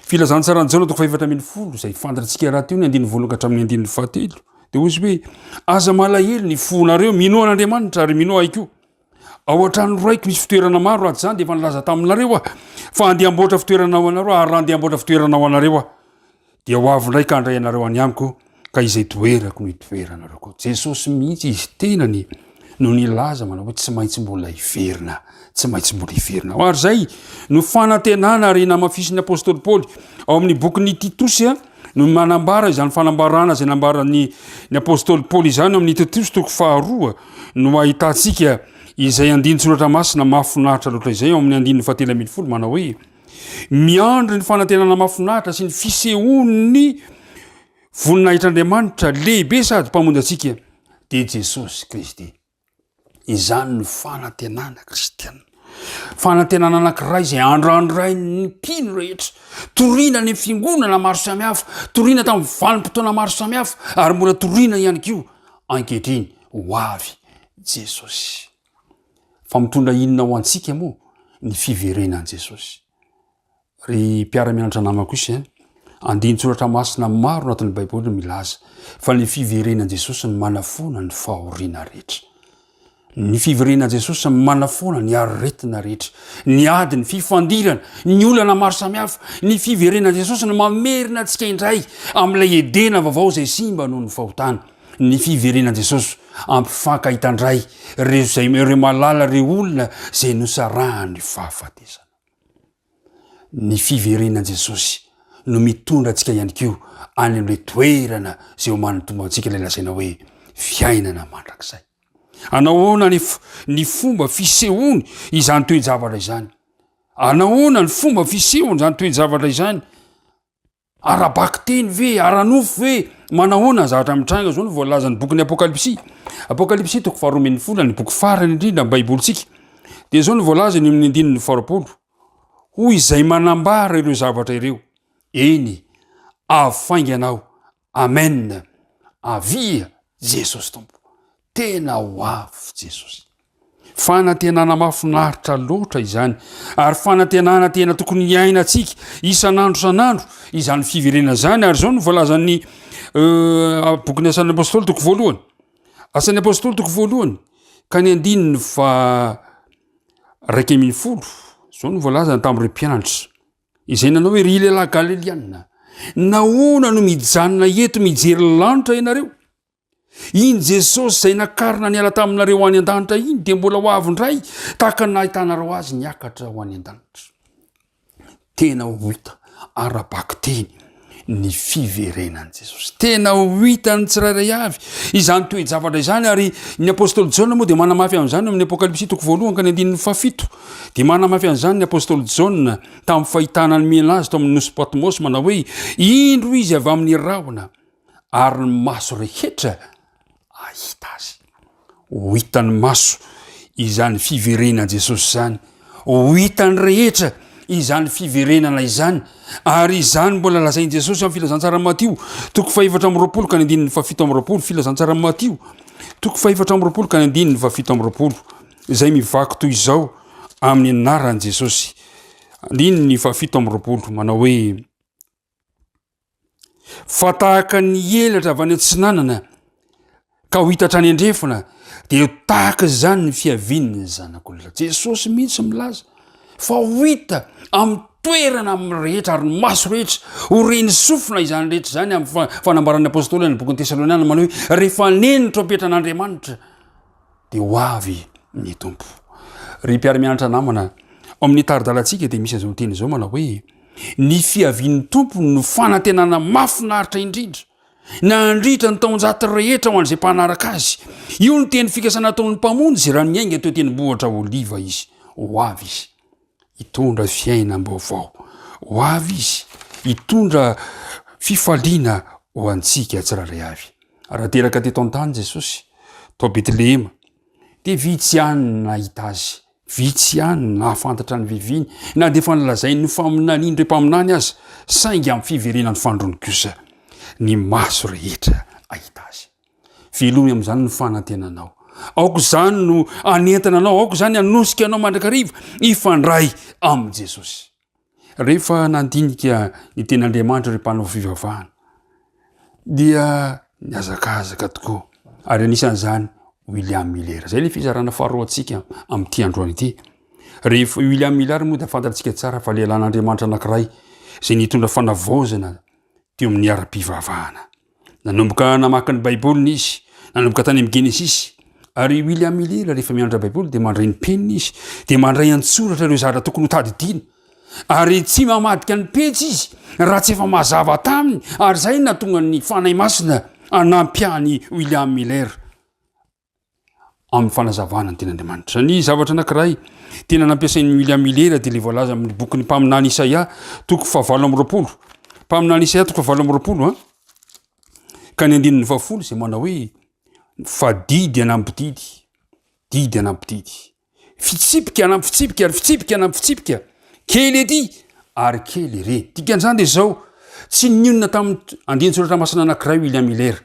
S9: Filazantsaran'i Jaona toko fahefatra 14, izay fantatsika rahateo ny andininy voalohany ka hatramin'ny andininy fahatelo. Dia hoy izy hoe, aza malahelo ny fonareo, minoa an'Andriamanitra ary minoa ahy koa. Ao an-trano raiko misy fitoerana maro, raha tsy izany dia efa nilaza taminareo aho fa handeha hamboatra fitoerana ho anareo aho, ary raha handeha hamboatra fitoerana ho anareo aho, dia ho avy indray ka handray anareo any amiko, ka izay toerako no hitoeranareo koa. Jesosy mihitsy izy tenany no nilaza manao hoe tsy maintsy mbola hiverina, tsy maintsy mbola hiverina. Ary izay no fanantenana ary namafisin'ny apostoly Paoly ao amin'ny bokin'ny Titosy no manambara izany fanambarana izay nambaran'ny ny apostoly Paoly izany ao amin'ny Titosy toko faharoa no ahitantsika izay andinin-tsoratra masina mahafinaritra loatra izay ao amin'ny andininy fahatelo 13 manao hoe Miandry ny fanantenana mahafinaritra sy ny fisehoan'ny voninahitr'Andriamanitra lehibe sady Mpamonjy antsika, dia Jesosy Kristy. Izany no fanantenana kristiana. Fanantenana anankiray izay andrandrain'ny mpino rehetra. Torina any amin'ny fiangonana maro samihafa, torina tamin'ny vanim-potoana maro samihafa, ary mbola torina ihany koa ankehitriny ho avy Jesosy. Fa mitondra inona ho antsika moa ny fiverenan'i Jesosy? Ry mpiara-mianatra namako isy eh, andinin-tsoratra masina maro anatin'ny Baiboly no milaza fa ny fiverenan'i Jesosy no manafoana ny fahoriana rehetra. Ny fiverenan'i Jesosy no manafoana ny aretina rehetra, ny ady, ny fifandirana, ny olana maro samihafa. Ny fiverenan'i Jesosy no mamerina antsika indray amin'ilay Edena vaovao izay simba noho ny fahotana. Ny fiverenan'i Jesosy hampifankahita indray ireo izay ireo malala ireo olona izay nosarahan'ny fahafatesana. Ny fiverenan'i Jesosy. no mitondra antsika ihany koa any amin'ilay toerana izay omanin'ny Tompo antsika, ilay lazaina hoe fiainana mandrakizay. Anahoana anefa ny fomba fisehoany izany toe-javatra izany? Anahoana ny fomba fisehoany izany toe-javatra izany? Ara-bakiteny ve? Ara-nofo ve? Manahoana ny zavatra mitranga? Izao no voalazan'ny bokin'ny Apokalypsy. Apokalypsy toko faharoa ambin'ny folo, ny boky farany indrindra amin'ny Baibolintsika. Dia izao no voalazany eo amin'ny andininy faharoapolo. Hoy izay manambara ireo zavatra ireo, Eny, avy faingana aho. Amen. Avia Jesosy Tompo. Tena ho avy Jesosy. Fanantenana mahafinaritra loatra izany, ary fanantenana tena tokony hiainantsika isan'andro isan'andro izany fiverenana izany, ary izao no voalazan'ny euh, bokin'ny Asan'ny Apôstôly toko voalohany. Asan'ny Apôstôly toko voalohany, ka ny andininy fa 11, izao no voalazany tamin'ireo mpianatra. Izay nanao hoe, Ry lehilahy Galiliana, nahoana no mijanona eto mijery lanitra ianareo? Iny Jesosy izay nakarina niala taminareo any an-danitra iny dia mbola ho avy indray tahaka ny nahitanareo azy niakatra ho any an-danitra. Tena ho hita ara-bakiteny ny fiverenan'i Jesosy. Tena ho hitan'ny tsirairay avy izany toe-javatra izany ary ny apostoly Jaona moa dia manamafy an'izany amin'ny Apokalypsy toko voalohany ka ny andininy fahafito. Dia manamafy an'izany ny apostoly Jaona tamin'ny fahitana ny mena azy tao amin'ny nosy Patmos manao hoe indro izy avy amin'ny rahona ary ny maso rehetra hahita azy. Ho hitan'ny maso izany fiverenan'i Jesosy izany. Ho hitan'ny rehetra izany fiverenana izany. Ary izany mbola lazain'i Jesosy amin'ny filazantsaran'i Matio, toko fahefatra amby 20 ka ny andininy fahafito amby 20, filazantsaran'i Matio, toko fahefatra amby 20 ka ny andininy fahafito amby 20, izay mivaky toy izao amin'ny anaran'i Jesosy. Andininy fahafito amby 20 manao hoe Fa tahaka ny elatra avy any atsinanana ka ho hita hatrany andrefana, dia ho tahaka izany ny fiavian'ny Zanak'olona. Jesosy mihitsy milaza fa ho hita amin'ny toerana amin'ny rehetra ary ny maso rehetra, ho reny sofina izany rehetra izany amin'ny fanambaran'ny apôstôly any bokin'ny Tesaloniana manao hoe rehefa neny ny trompetran'Andriamanitra dia ho avy ny Tompo. Ry mpiara-mianatra namana, ao amin'ny tari-dalantsika dia misy an'izao teny izao manao hoe Ny fiavian'ny Tompo no fanantenana mahafinaritra indrindra nandritra ny taonjato rehetra ho an'izay mpanaraka azy. Io no teny fikasana nataon'ny Mpamonjy raha niainga teo tendrombohitra Oliva izy. Ho avy izy hitondra fiainam-baovao. Ho avy izy hitondra fifaliana ho antsika tsirairay avy. Raha teraka teto an-tany Jesosy, tao Betlehema, dia vitsy ihany ny nahita azy. Vitsy ihany no nahafantatra ny viviny, na dia efa nolazain'ny faminanian'ireo mpaminany aza, saingy amin'ny fiverenan'ny fandroany kosa, ny maso rehetra hahita azy. Velomy amin'izany ny fanantenanao. Aoka izany no hanentana anao, aoka izany hanosika anao mandrakariva hifandray amin'i Jesosy. Rehefa nandinika ny tenin'Andriamanitra ireo mpanao fivavahana dia nihazakazaka tokoa ary anisan'izany William Miller. Izay ilay fizarana faharoantsika amin'ity androany ity. Rehefa William Miller moa dia fantatsika tsara fa lehilahin'Andriamanitra anankiray izay nitondra fanavaozana teo amin'ny ara-pivavahana. Nanomboka namaky ny Baiboliny izy, nanomboka tany amin'ny Genesisy. Ary William Miller rehefa mianatra Baiboly dia mandray ny penina izy, dia mandray an-tsoratra ireo zavatra tokony ho tadidiana. Ary tsy mamadika ny pejy izy raha tsy efa mazava taminy, ary izay no nahatonga ny Fanahy Masina hanampy an'i William Miller. amin'ny fanazavana ny tenin'Andriamanitra. Ny zavatra anankiray tena nampiasain'i William Miller dia ilay voalaza amin'ny bokin'ny mpaminany Isaia toko fahavalo amby 20. Mpaminany Isaia toko fahavalo amby 20 an. Ka ny andininy fahafolo izay manao hoe fa didy anampy didy, didy anampy didy. Fitsipika anampy fitsipika ary fitsipika anampy fitsipika, kely ety ary kely ery. Dikan'izany dia izao, tsy nionona tamin'ny andinin-tsoratra masina anankiray William Miller,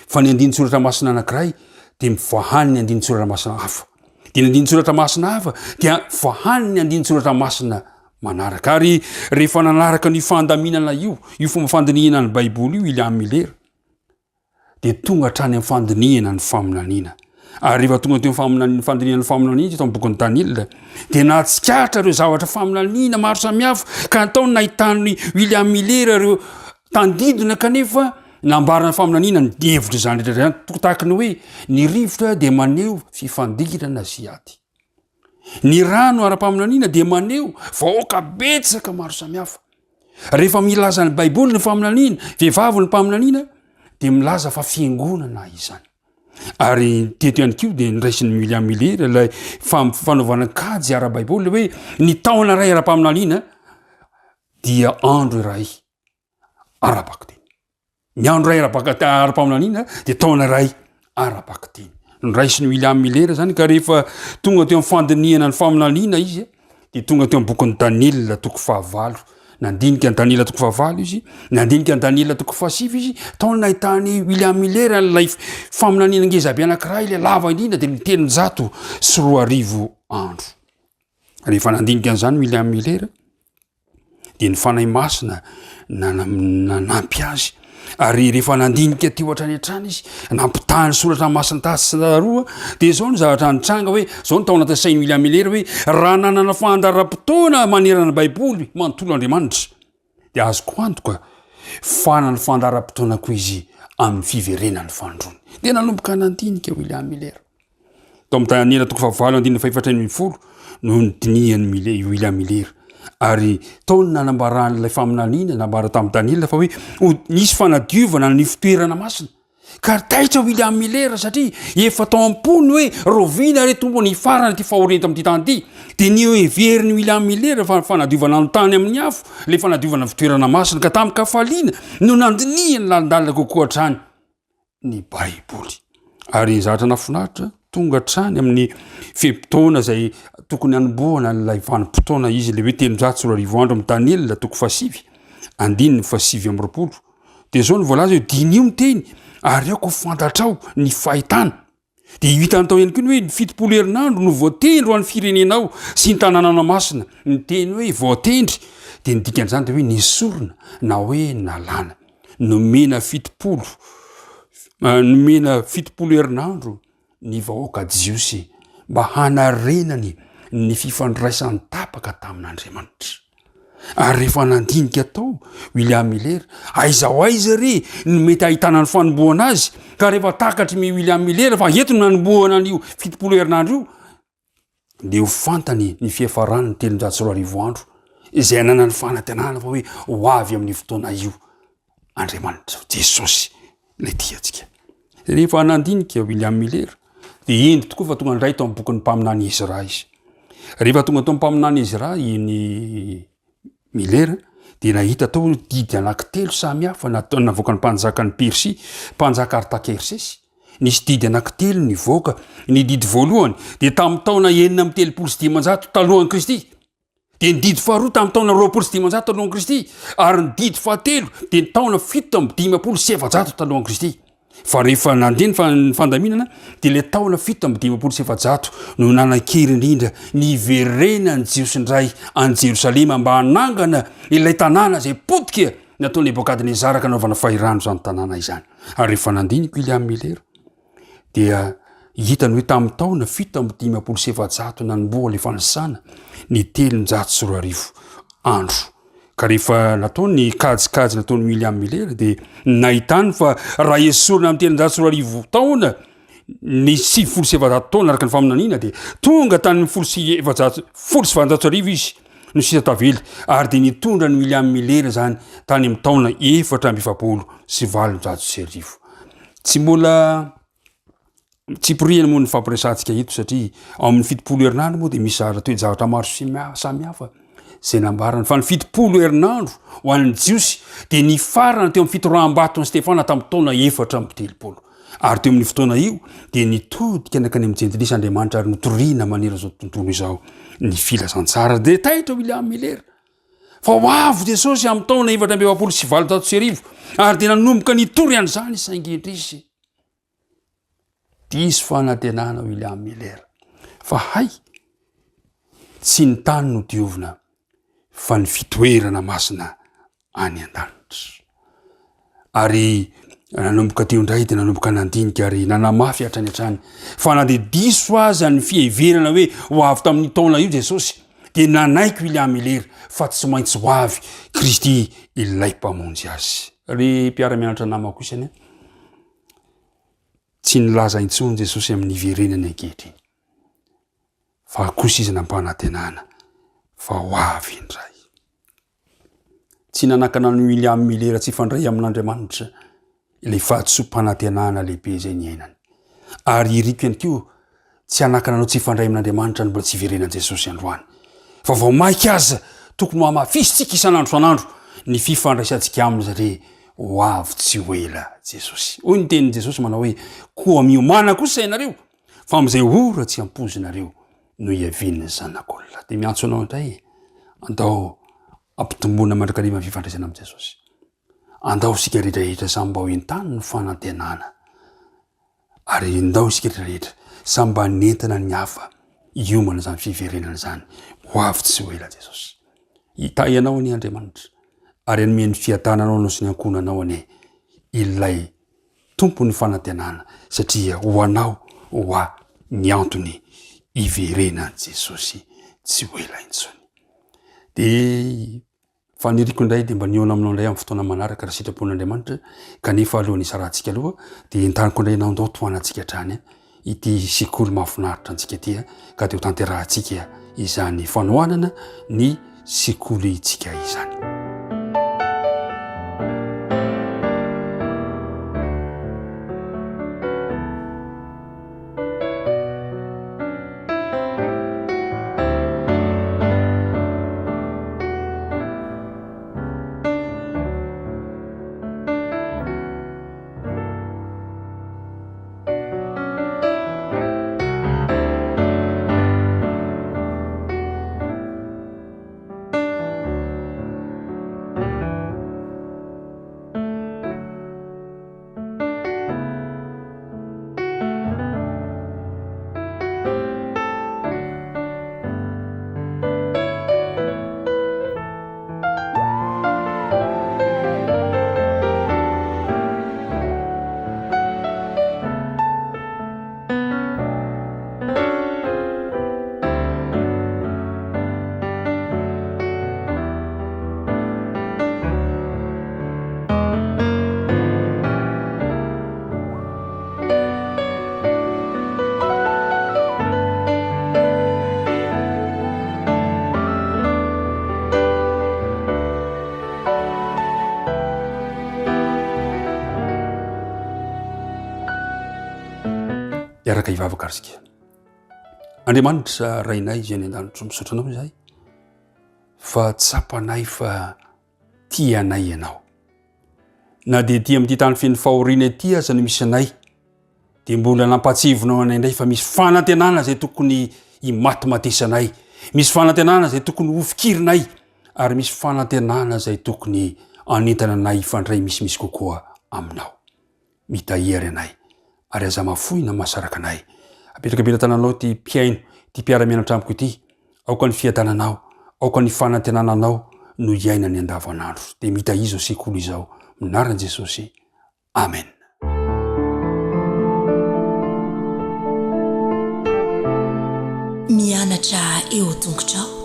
S9: fa ny andinin-tsoratra masina anankiray dia mivahan'ny andinin-tsoratra masina hafa. Dia ny andinin-tsoratra masina hafa dia vahan'ny andinin-tsoratra masina manaraka. Ary rehefa nanaraka an'io fandaminana io, io fomba fandinihana ny Baiboly io William Miller, dia tonga hatrany amin'ny fandinihana ny faminaniana. Ary rehefa tonga teo amin'ny fandinihana ny faminaniana teto amin'ny bokin'i Daniela, dia nahatsikaritra ireo zavatra faminaniana maro samihafa ka natao nahitan'i William Miller ireo tandindona kanefa nambaran'ny faminaniana ny hevitra izany rehetra izany. Toko tahaka ny hoe ny rivotra dia maneho fifandirana sy ady. Ny rano ara-paminaniana dia maneho vahoaka betsaka maro samihafa. Rehefa milaza ny Baiboly ny faminaniana, vehivavy ny mpaminaniana, dia milaza fa fiangonana izany. Ary teto ihany koa dia niraisin'i William Miller ilay fanaovana kajy ara-baiboly hoe ny taona iray ara-paminaniana dia andro iray ara-bakiteny. Ny andro iray ara-paminaniana dia taona iray ara-bakiteny. Noraisin'i William Miller izany ka rehefa tonga teo amin'ny fandinihana ny faminaniana izy dia tonga teo amin'ny bokin'i Daniela toko fahavalo. Nandinika an'i Daniela toko fahavalo izy, nandinika an'i Daniela toko fahasivy izy, tao no nahitany William Miller an'ilay faminaniana ngezabe anankiray ilay lava indrindra dia ny 2300 andro. Rehefa nandinika an'izany William Miller dia ny Fanahy Masina nanampy azy ary rehefa nandinika teo hatrany hatrany izy nampitaha ny soratra masina tasy sy roa dia izao ny zavatra nitranga hoe izao ny tao anatin'ny sain'i William Miller hoe raha nanana fandaharam-potoana manerana ny Baiboly manontolo Andriamanitra dia azoko antoka fa hanana fandaharam-potoana koa izy amin'ny fiverenan'ny fanindroany. Dia nanomboka nandinika William Miller. Tao amin'ny Daniela toko fahavalo andininy fahefatra 14 no nodinihan'i Miller, i William Miller. Ary tao no nanambaran'ilay faminaniana nambara tamin'i Daniela fa hoe ho nisy fanadiovana ny fitoerana masina. Ka taitra William Miller satria efa tao am-pony hoe rahoviana re Tompo ny hifarana ity fahoriana eto amin'ity tany ity. Dia noheverin'i William Miller fa fanadiovana ny tany amin'ny afo ilay fanadiovana ny fitoerana masina. Ka tamin-kafaliana no nandinihany lalindalina kokoa hatrany ny Baiboly. Ary ny zavatra nahafinaritra, tonga hatrany amin'ny fe-potoana izay tokony hanombohana an'ilay vanim-potoana izy, ilay hoe 2300 andro amin'i Daniela toko fahasivy, andininy fahasivy amby 20. Dia izao no voalaza hoe diniho ny teny ary aoka ho fantatrao ny fahitana. Dia io hitany tao ihany koa ny hoe ny 70 herinandro no voatendry ho an'ny firenenao sy ny tanànanao masina. Ny teny hoe voatendry dia ny dikan'izany dia hoe nesorina na hoe nalana. Nomena 70 nomena 70 herinandro ny vahoaka jiosy mba hanarenany ny fifandraisany tapaka tamin'Andriamanitra. Ary rehefa nandinika tao William Miller, aiza ho aiza re no mety ahitana ny fanombohana azy, ka rehefa takatry ny William Miller fa eto no nanombohana an'io 70 herinandro io, dia ho fantany ny fiafaran'ny 2300 andro, izay ananany fanantenana fa hoe ho avy amin'io fotoana io Andriamanitra, Jesosy, ilay tia antsika. Rehefa nandinika William Miller, dia hendry tokoa fa tonga indray tao amin'ny bokin'ny mpaminany Ezra izy. Rehefa tonga tao amin'ny mpaminany Ezra i Miller, dia nahita tao didy anankitelo samy hafa natao navoakan'ny mpanjakan'i Persia, mpanjaka Artakersesy. Nisy didy anankitelo nivoaka. Ny didy voalohany dia tamin'ny taona 536 talohan'i Kristy. Dia ny didy faharoa tamin'ny taona 520 talohan'i Kristy, ary ny didy fahatelo dia ny taona 457 talohan'i Kristy. Fa rehefa nandeha ny fa- ny fandaminana dia ilay taona 457 no nanan-kery indrindra ny hiverenan'ny Jiosy indray any Jerosalema mba hanangana ilay tanàna izay potika nataon'i Nebokadnezara ka nanaovana fahirano izany tanàna izany. Ary rehefa nandinika William Miller dia hitany hoe tamin'ny taona 457 nanombohana ilay fanisana ny 2300 andro. Ka rehefa natao ny kajikajy nataon'i William Miller dia nahitany fa raha esorina amin'ny 2300 taona ny 490 taona araka ny faminaniana dia tonga tany amin'ny 1810 izy no sisa tavela ary dia nitondra an'i William Miller izany tany amin'ny taona 1844. Tsy mbola tsipiriany moa ny fampiresahantsika eto satria ao amin'ny 70 herinandro moa dia misy zavatra toe-javatra maro samihafa izay nambarany fa ny 70 herinandro ho an'ny Jiosy dia nifarana teo amin'ny fitoraham-baton'i Stefana tamin'ny taona 34. Ary teo amin'ny fotoana io dia nitodika nankany amin'ny jentilisa Andriamanitra ary notorina manerana izao tontolo izao ny filazantsara. Dia taitra William Miller fa ho avy Jesosy amin'ny taona 1844 ary dia nanomboka nitory an'izany saingy indrisy diso fanantenana William Miller fa hay tsy ny tany no diovina fa ny fitoerana masina any an-danitra. Ary nanomboka teo indray dia nanomboka nandinika ary nanamafy hatrany hatrany fa na dia diso aza ny fiheverana hoe ho avy tamin'ny taona io Jesosy dia nanaiky William Miller fa tsy maintsy ho avy Kristy ilay mpamonjy azy. Ry mpiara-mianatra namako isany, tsy nilaza intsony Jesosy amin'ny hiverenany ankehitriny fa kosa izy nampanantenana fa ho avy indray. Tsy nanakana an'i William Miller tsy hifandray amin'Andriamanitra ilay fahadisoam-panantenana lehibe izay niainany. Ary iriko ihany koa tsy hanakana anao tsy hifandray amin'Andriamanitra ny mbola tsy hiverenan'i Jesosy androany. Fa vao mainka aza tokony ho hamafisintsika isan'andro isan'andro ny fifandraisantsika aminy satria ho avy tsy ho ela Jesosy. Hoy ny tenin'i Jesosy manao hoe, koa miomàna kosa ianareo fa amin'izay ora tsy ampoizinareo no hiavian'ny Zanak'olona. Dia miantso anao indray, andao ampitomboina mandrakariva ny fifandraisana amin'i Jesosy. Andao isika rehetra rehetra samy mba ho entany ny fanantenana. Ary ndao isika rehetra rehetra samy mba hanentana ny hafa hiomana izany fiverenana izany. Ho avy tsy ho ela Jesosy. Hitahy anao anie Andriamanitra ary hanome ny fiadanana anao sy ny ankohonanao anie ilay Tompon'ny fanantenana satria ho anao ho ahy ny antony hiverenan'i Jesosy tsy ho ela intsony. Dia Faniriako indray dia mba nihaona aminao indray amin'ny fotoana manaraka raha sitrapon'Andriamanitra, kanefa alohan'ny hisarahantsika aloha dia entaniko indray ianao ndao tohanantsika hatrany ity sekoly mahafinaritra antsika ity ka dia ho tanterahantsika izany fanohanana ny sekolintsika izany. Hiaraka hivavaka ary isika. Andriamanitra Rainay izay any an-danitra, misaotra anao izahay fa tsapanay fa tia anay ianao. Na dia ety amin'ity tany feno fahoriana ity aza no misy anay, dia mbola nampahatsiahivinao anay indray fa misy fanantenana izay tokony himatimatesanay, misy fanantenana izay tokony hofikirinay, ary misy fanantenana izay tokony hanentana anay hifandray misimisy kokoa aminao. Mitahia ary anay, ary aza mahafoy na mahasaraka anay. Apetraka am-pelatananao ity mpihaino, ity mpiara-mianatra amiko ity. Aoka ny fiadananao, aoka ny fanantenana anao no hiainany andavanandro. Dia mitahia izao sekoly izao. Amin'ny anaran'i Jesosy. Amen.
S2: Mianatra eo tongotrao.